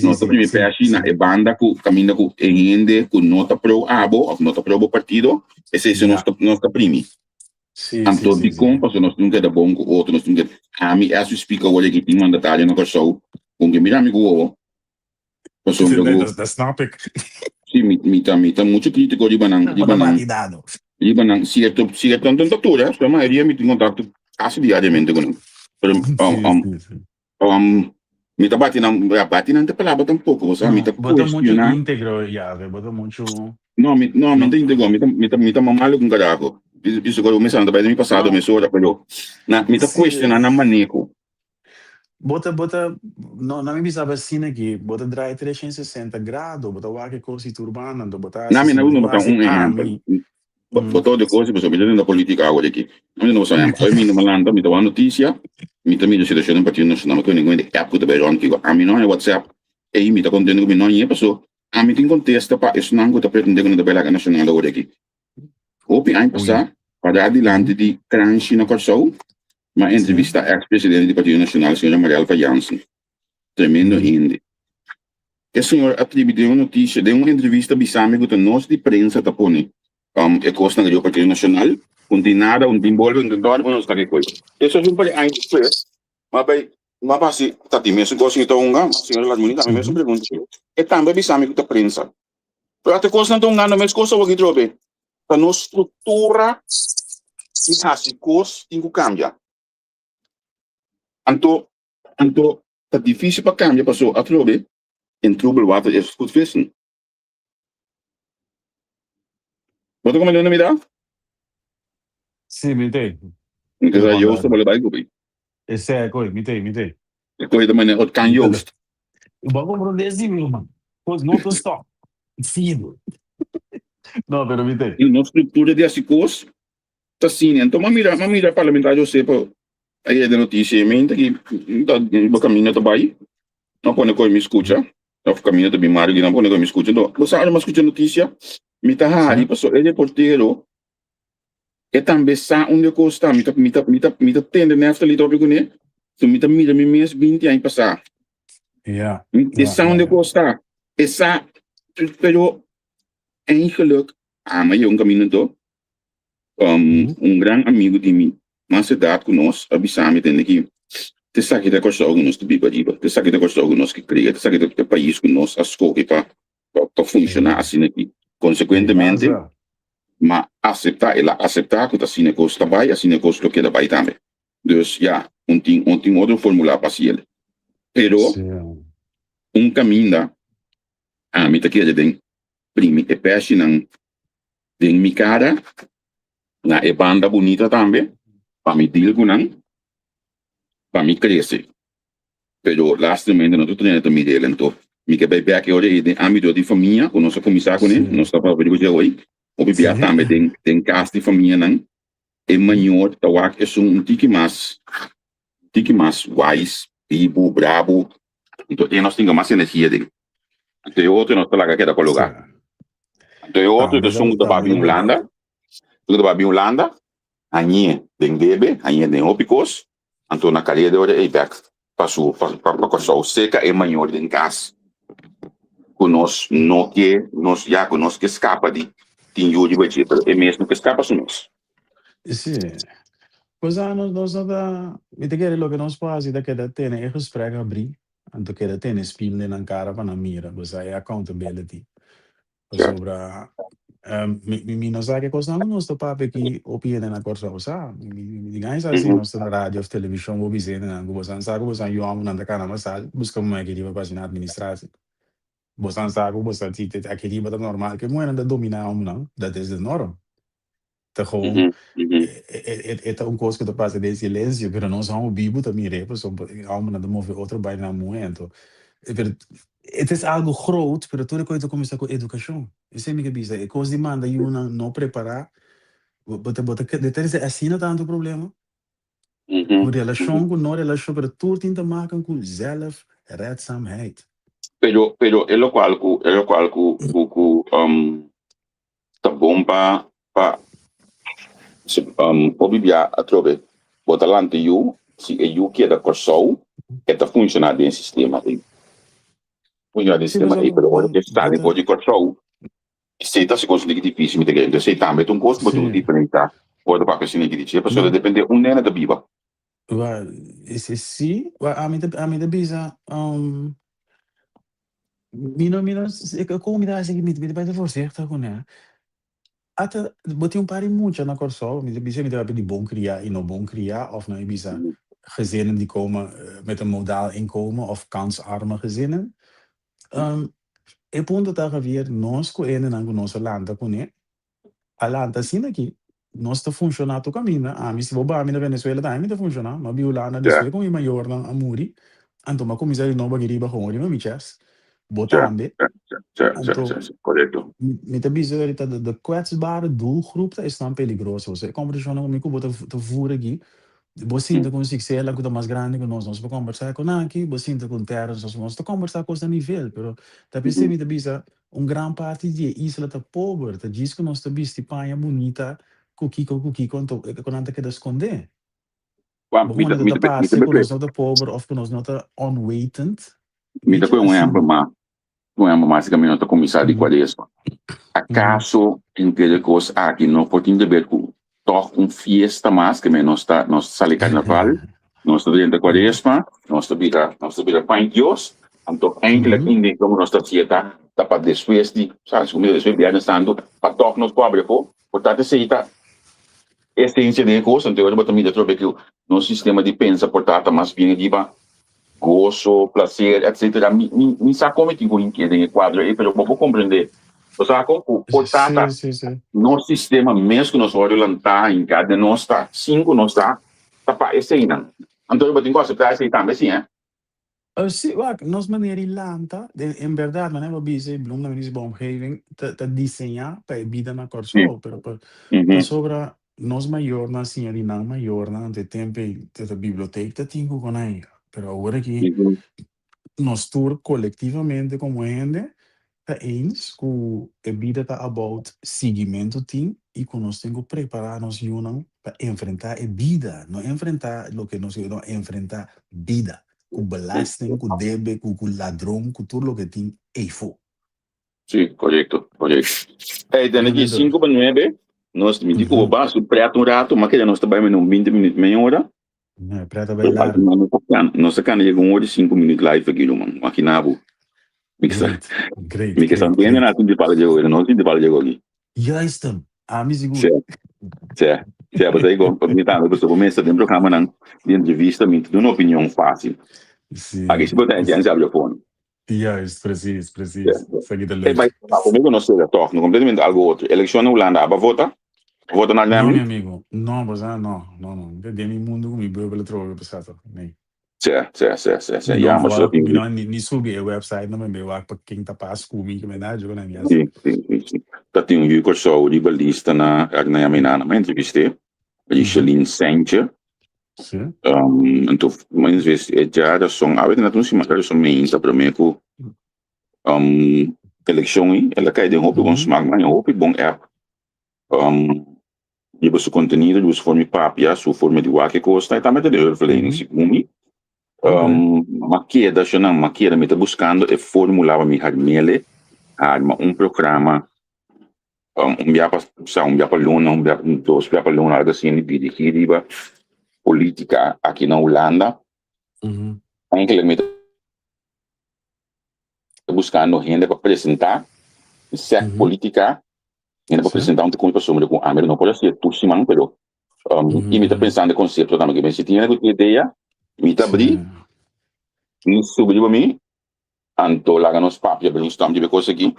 Nos ta primi pèshi na e banda ku kaminda ku e hende ku no ta pro abo òf no ta pro bo partido, esei si nos ta nos ta primi. Anto dikon? Pasobra nos tin keda bon ku otro, nos tin keda ami as we speak awor aki tin mandatario na Kòrsou ku ke mira mi ku wowo. Pasobra ku. Dat snap ik. Sí, mi, mi ta, mi ta mucho crítico riba nan, riba nan, riba nan cierto, cierto, anto ta tur, eh, la mayoria mi tin contacto casi diariamente cu nan. Pero, um, um, um, mi ta bati nan, ja, bati nan ta palabra tampoco, o sea, mi ta Bo ta mucho cuestiona. íntegro, Yave, bo ta mucho. No, mi, no, mi No. ta íntegro, mi ta, mi ta, mi ta mas malo cu un carajo. Bisa cu mi sa nan ta bai den mi pasado No. mesora, pero na, mi ta cuestiona nan maneho. Bo ta, bo ta, no, na mi bisa bo asina ki bo ta draai 360 grado, bo ta wak e kos di tur banda, anto bo ta hasi Na mi si na bo uno tin bo ta hasi un ehempel. ami. Bo ta odia kos pasobra mi ta den politika awor aki. Mi no sa oi mi no lanta mi ta wak notisia mi ta mira situashon den Partido Nacional mi ta ningun hende app ku ta bai rònt kiko ami no haña WhatsApp ei mi ta kontento ku mi no hañ'e paso ami tin kontesta pa esnan ku ta pretende ku nan ta bai laga Nacional awor aki. Hopi aña pasá pará dilanti di Kranshi na Kòrsou mi a entrevistá eks presidente di Partido Nacional señora Marielva Jansen. Tremendo hende. E señor a tribi den un noticia, den un entrevista bisa mi cu ta nos di prensa ta pone e cosnan riba Partido Nacional, cu no tin nada, un tin bolbe, un tin dòrbi, nos ta ke koe. Eso es un par di aña despues, m'a bay, m'a basi, ta tin mesun cos mi ta hunga, ma señor Larmoni tambe mesun pregunta. E tambe a bisa mi cu ta prensa. Pero ata e cosnan ta hungando mes cos awor ki trobe. Ta nos structura di haci cos tin cu cambia. Anto, Anto ta difícil pa cambia paso atrobe in troebel water is goed vissen. Bo ta comprende mi da? Sí, mi te. Mi ta sa Joost ta bole bai ku mi. E seco, mi te, mi te. E koe ta mane ot kan Joost. Bo a comprende si mi ruman. Kos no ta stop. Sido. No, pero mi te. No structura di hasi kos ta asina. Anto m'a mira, m'a mira parlamentario Sepo ayer den noticia y mi ta ki ta bo camino ta bay no pone koe mi scucha of camino ta bin Mario no pone koe mi scucha enton bo sa ora mi a scucha noticia mi ta hari pasobra e reportero e tambe sa unda e cos ta mi ta mi ta mi ta mi ta tende Neftali topi cune so mi ta mira mi mes binti aña pasa e sa unda e cos ta e sa pero eigenlijk ama yega un camino anto Un gran amigu di mi mas edat ku nos a bisa mi tende ki ta esaki ta Kòrsou ku nos ta biba riba, ta esaki ta Kòrsou ku nos ke kria, ta esaki ta e pais ku nos a skohe pa pa funshoná asina aki. Konsekuentemente m'a aseptá, el a aseptá ku ta asina e kos ta bai, asina e kos lo keda bai tambe. Dus ya, un tin un tin otro formulá pa hasiel. Pero un kaminda ami ta kere den primi e pèshinan den mi kara, na e banda bunita tambe, pa mi deal ku nan, pa mi krese. Pero lastimamente no ta tur hende ta mira el, anto mi ke bai bek e ora ei den ámbito di famia ku nos a kuminsá kuné, nos ta papia di ku dje hopi bia tambe den den kas di famianan e mayor ta wak esun un tiki mas tiki mas wise, bibu, brabu, anto e nos tin mas energia den. Anto e otro nos ta laga keda kologá. Anto e otro ta esun ku ta bai bin Hulanda, esun ku ta bai bin Hulanda, hañ'é den debe, hañ'é den hopi kos, anto na karier di ora ei bèk pa su pa pa Kòrsou seka e mayor den kas ku nos no ke nos ya ku nos ke skapa di tin yu riba dje pero e mes no ke skapa su mes. Sí. Pues a nos nos no ta mi ta kere loke nos por hasi ta keda tene e gesprek habrí anto keda tene spiel den nan kara pa nan mira pues e accountability. Pasobra mi mi no sa ke kosnan ku nos ta papia aki hopi hende na Kòrsou sa. Mi mi di gana sa si nos ta na radio òf televishon bo bisa hendenan ku bosan sa ku bosan yu hòmbernan ta kana masal buska muhé aki riba pa hasi nan administratie. Bosan sa ku bosan si aki riba ta normal ke muhénan ta dominá hòmbernan, dat is de norm. Ta gewoon e ta un kos ku ta pasa den silensio pero nos hòmber bibu ta mir'é pasobra e hòmbernan ta move otro bai nan muhé anto pero et es algo groot pero tur e kos ta kuminsá ku edukashon esei mi ke bisa e kos di manda yunan no prepará bo ta bo ta trese asina tantu problema ku relashon ku no relashon pero tur tin te maken ku zelfredzaamheid. Pero pero e lokual ku e lokual ku ku ku Ta bon pa pa hopi bia atrobe bo ta lanta yu si e yu keda Kòrsou e ta funshoná den sistema ei funshoná den sistema ei pero ora ke sali for di Kòrsou esei ta hasi kos un tiki difísil mi ta kere entonces esei tambe ta un kos ku bo tin ku diferensha ora ta papia asina ki di dje pasobra ta depende unda hende ta biba. Wel, si, ami ta ami ta bisa Mi no mi no kon mi ta hasi mi ta bai ta voorzichtig kuné. Ata bo tin un par di mucha na Kòrsou, mi ta bisa mi ta papia di bon kriá i no bon kriá òf nan e bisa gezinnen die komen met een modaal inkomen òf kansarme gezinnen. E punto ta Javier, nos ku hendenan ku nos a lanta kuné A lanta asina aki, nos ta funshoná tur kaminda. Ami, si bo ba mi na Venezuela tambe mi ta funshoná. Mi a biu Hulanda despues ku mi mayornan a muri, anto mi a kuminsá di nobo aki riba gewoon riba mi chest. Bo Ja, tambe. ja, Anto, ja, korekto. Mi ta bisa ahorita de kwetsbare doelgroep ta esnan peligroso. E kombersashon ku mi ku bo ta voer aki, bo sinta ku un Sixela ku ta mas grandi ku nos, nos por kombersá ku nan aki, bo sinta ku un Terence, nos ta kombersá kos na nivel, pero ta p'esei mi ta bisa un gran parti di e isla ta pober, ta djis ku nos ta bisti paña bunita ku kiko ku kiko, anto ku nan ta keda skondé. Juan, Bo mi ta, ta mi ta, mi ta parse ku nos no ta pober òf ku nos no ta onwetend. Mi ta Weet je, kohe un asina. ehèmpel mas, un ehèmpel mas ku mi no ta kuminsá di kuaresma. Akaso henter e kos aki no por tin deber ku tòg un fiesta mas ke nos ta nos ta sali karnaval, nos ta drenta kuaresma, nos ta bira nos ta bira paña Dios, anto eindelijk intenshon ku nos ta hasié ta ta pa despues di sa despues di Biernes Santu pa tòg nos por abri afó, por tanto esei ta Esencia den e cos, anto ora bo ta mira atrobe cu nos sistema di pensa por ta ta mas bien riba goso, placer, etcetera. Mi, mi, mi sa con mi tin cu hinke den e cuadro ey, pero bo por comprende. Bo sa con cu por ta ta Sí, sí, sí. nos sistema mes cu nos worde lanta, hinca den nos ta, sin cu nos ta, ta pa eseynan. Anto ora bo tin cu acepta esey tambe, si, eh. Sí, wak, nos manera di lanta, den, en berdad, manera bo bisa, e Bloem tambe dice, bo omgeving ta, ta diseñá pa e bida na Kòrsou, pero pa, pasobra nos mayornan a siña di nan mayornan, anto e tempu ei ta ta bibliotek ta tin ku kon ei, pero awor aki nos tur kolektivamente komo hende ta eens ku e bida ta about siguimentu tin i ku nos tin ku prepará nos yunan pa enfrentá e bida, no enfrentá loke nos no enfrentá bida ku belasting, ku debe, ku ku ladron, ku tur loke tin eifó. Sí, korekto, korekto. Ey, den aki 8:55, nos mi di ku bo ba su pret un rato, ma keda nos ta bai meno un 20 minuut, meia ora. No, e pret a bai largu. Nos ta kana yega 1 ora i 5 minuut live aki, ruman. Makina bo. Mi ke sa, Great, great, mi ke sa great, bende great. na tin di pala djego, no tin di pala djego aki. Juist hem, ami sigur. Sí, sí, sí, pues ahí con, mi tambe, pues bo mester den programanan di entrevista, mi ta duna opinion fácil. Aki si bo ta entiende, si abri phone. Juist, precies, precies. Esaki ta Hey, leuk. bai, conmigo no sera toch, no completamente algo otro. Eleccion na Hulanda, aba vota? Vota na No, mi Miami? amigo. No, pues ah, no, no, no. Mi ta den mi mundo ku mi bubbel atrobe pasado. Nee. Sí. Mi no Ja, maar zo volg, mi tin. no ni, ni subi e website no, mi wak pa ken ta pas ku mi, ke mi na yo na mi hasi. Sí. Ta tin un yu Kòrsou riba lista na na Yaminana, mi entrevisté, Richeline Saintje. Anto, mas ves e djarason, awe ta un siman djarason meinta promé ku elekshon ei, el a kai den hopi bon smak, man, hopi bon app. Riba su kontenido, riba su forma di papia, su forma di wak e kos, ta tambe ta de hulpverlening, segun mi. M'a keda, shonnan, m'a keda, mi ta buskando e formula pa mi harmele, harma un programa, un bia pa, sa, un bia pa luna, un bia, dos bia pa luna, algo asina, dirigí riba polítika aki na Hulanda. Enkele mi ta buskando hende pa presentá, sèk polítika, hende pa presentá un tikun pasobra ku ami no por hasié tur siman, pero i mi ta pensando e konsepto tambe, si tin hende ku tin idea, mi ta abrí, mi subi riba mi, anto laga nos papia brainstorm riba e kos aki,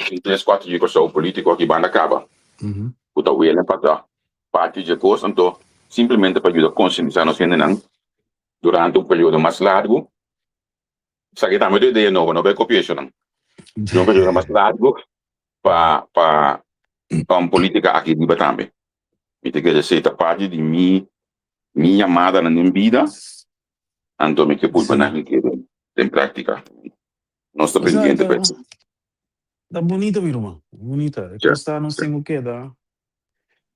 tin tres kuater yu Kòrsou polítiko aki banda kaba, ku ta welen pa ta parti dje kos, anto simplemente pa yuda konsientisá nos hendenan durante un periodo mas largu. Esaki tambe ta idea nobo, no bai kopia eshonan. Durante un periodo mas largu pa pa pa un polítika aki riba tambe. Mi ta kere esei ta parti di mi mi yamadanan den bida, anto mi ke purba nan hik'é den den práktika. Nos ta pendiente pa esei. Ta bunita mi ruman, bunita. E kos ta nos tin ku keda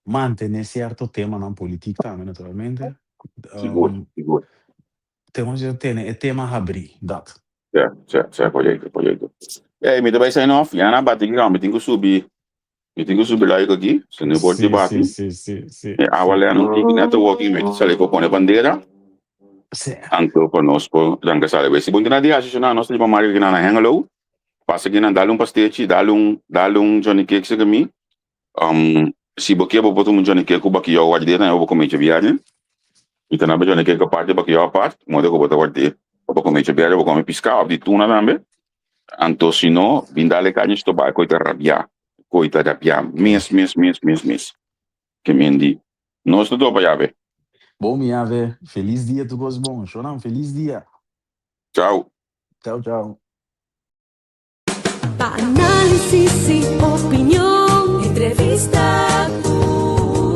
mantené sierto temanan politik tambe naturalmente. Sigur, sigur. Tengo ku tene e tema habrí, dat. Ja, ja, ja, korekto, korekto. Ey, mi ta bai sign off. Ya na bati ki mi tin ku subi, mi tin ku subi like aki, si no por ti bati. Sí, sí, sí, E awa lea no tiki net awor aki, mi ta sali pa pone bandera. Anto pa nos por ranka sali. Bai, si bo tin di hasi shona, nos ta riba Mario ki na Hengelo. Pasa ki nan dal un pastechi, dal un, dal un Johnny Cake sega mi. Si bo ke bo por tuma un Johnny Cake ku bakiyou ward'é tambe bo come djabièrnè. Mi ta naba Johnny Cake apart i bakiyou apart, moda ku bo ta ward'é pa bo come djabièrnè, bo come piská òf di tuna tambe. Anto si no, bin dal e karni stobá koe ta rabiá, koe ta rabiá mes mes mes mes mes. Ke men di, nos ta topa yabe. Bon mi yabe, felis dia tur kos bon. Shonnan, felis dia. Chao. Chao chao. Pa análisis i opinion. Entrevista ku.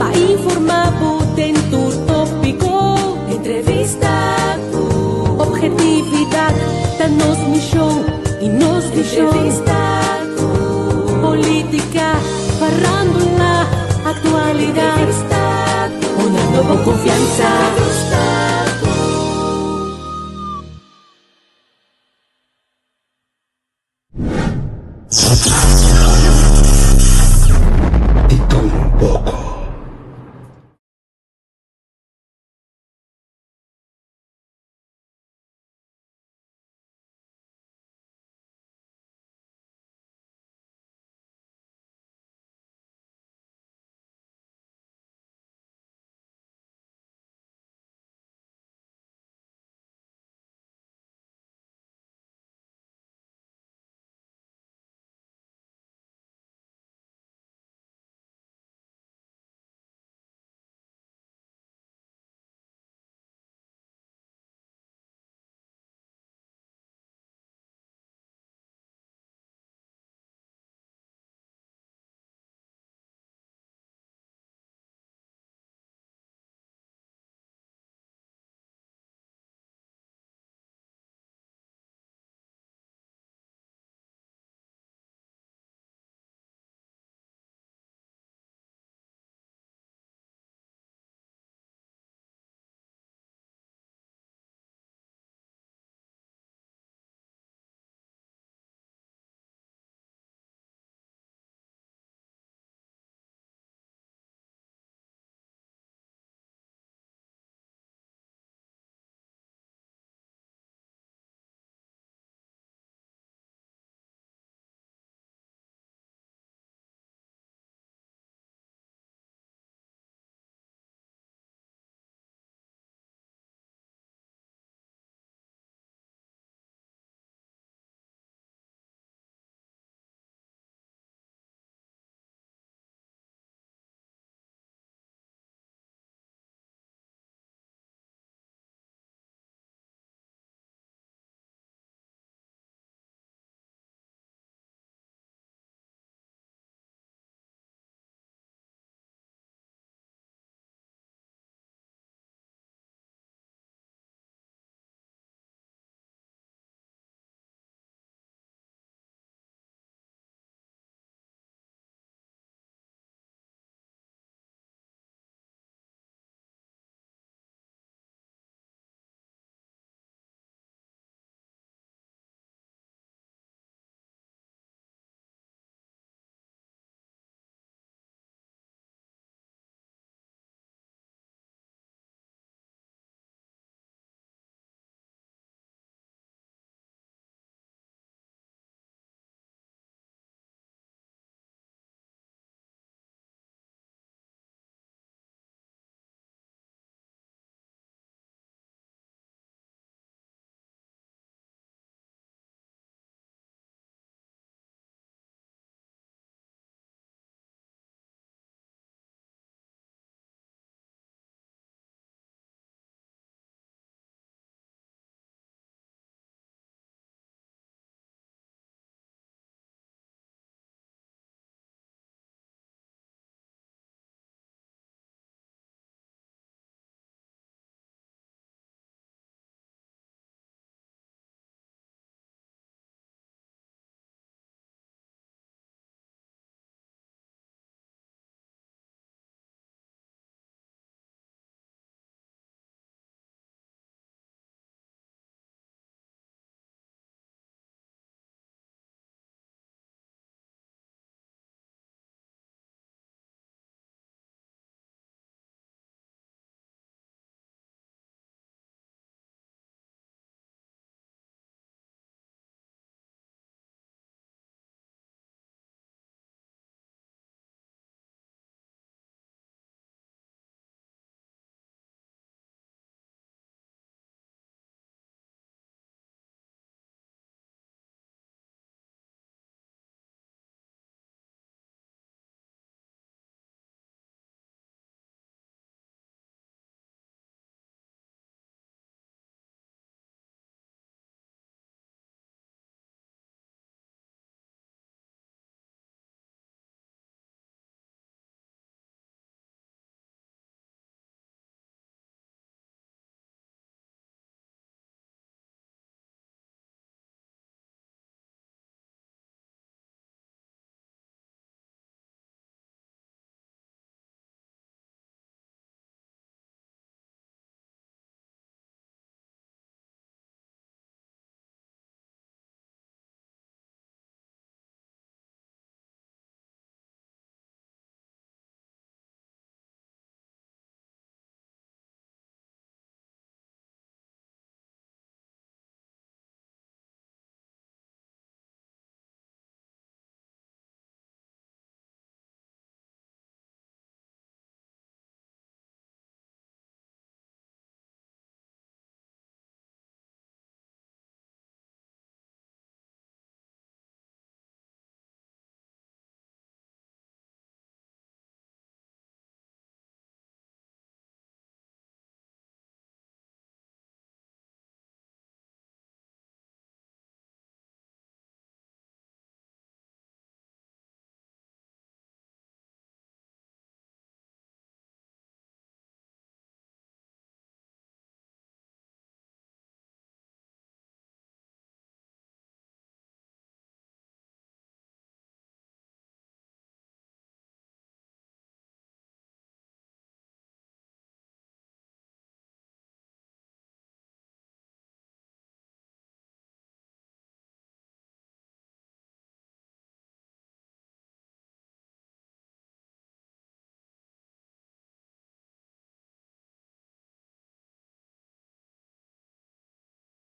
Pa informá bo den tur tópiko. Entrevista ku. Ophetividat ta nos mishon i nos vishon. Entrevista ku. Polítika, farándula, aktualidat. Entrevista ku. Dunando bo konfiansa. Entrevista ku. Di tur un poko.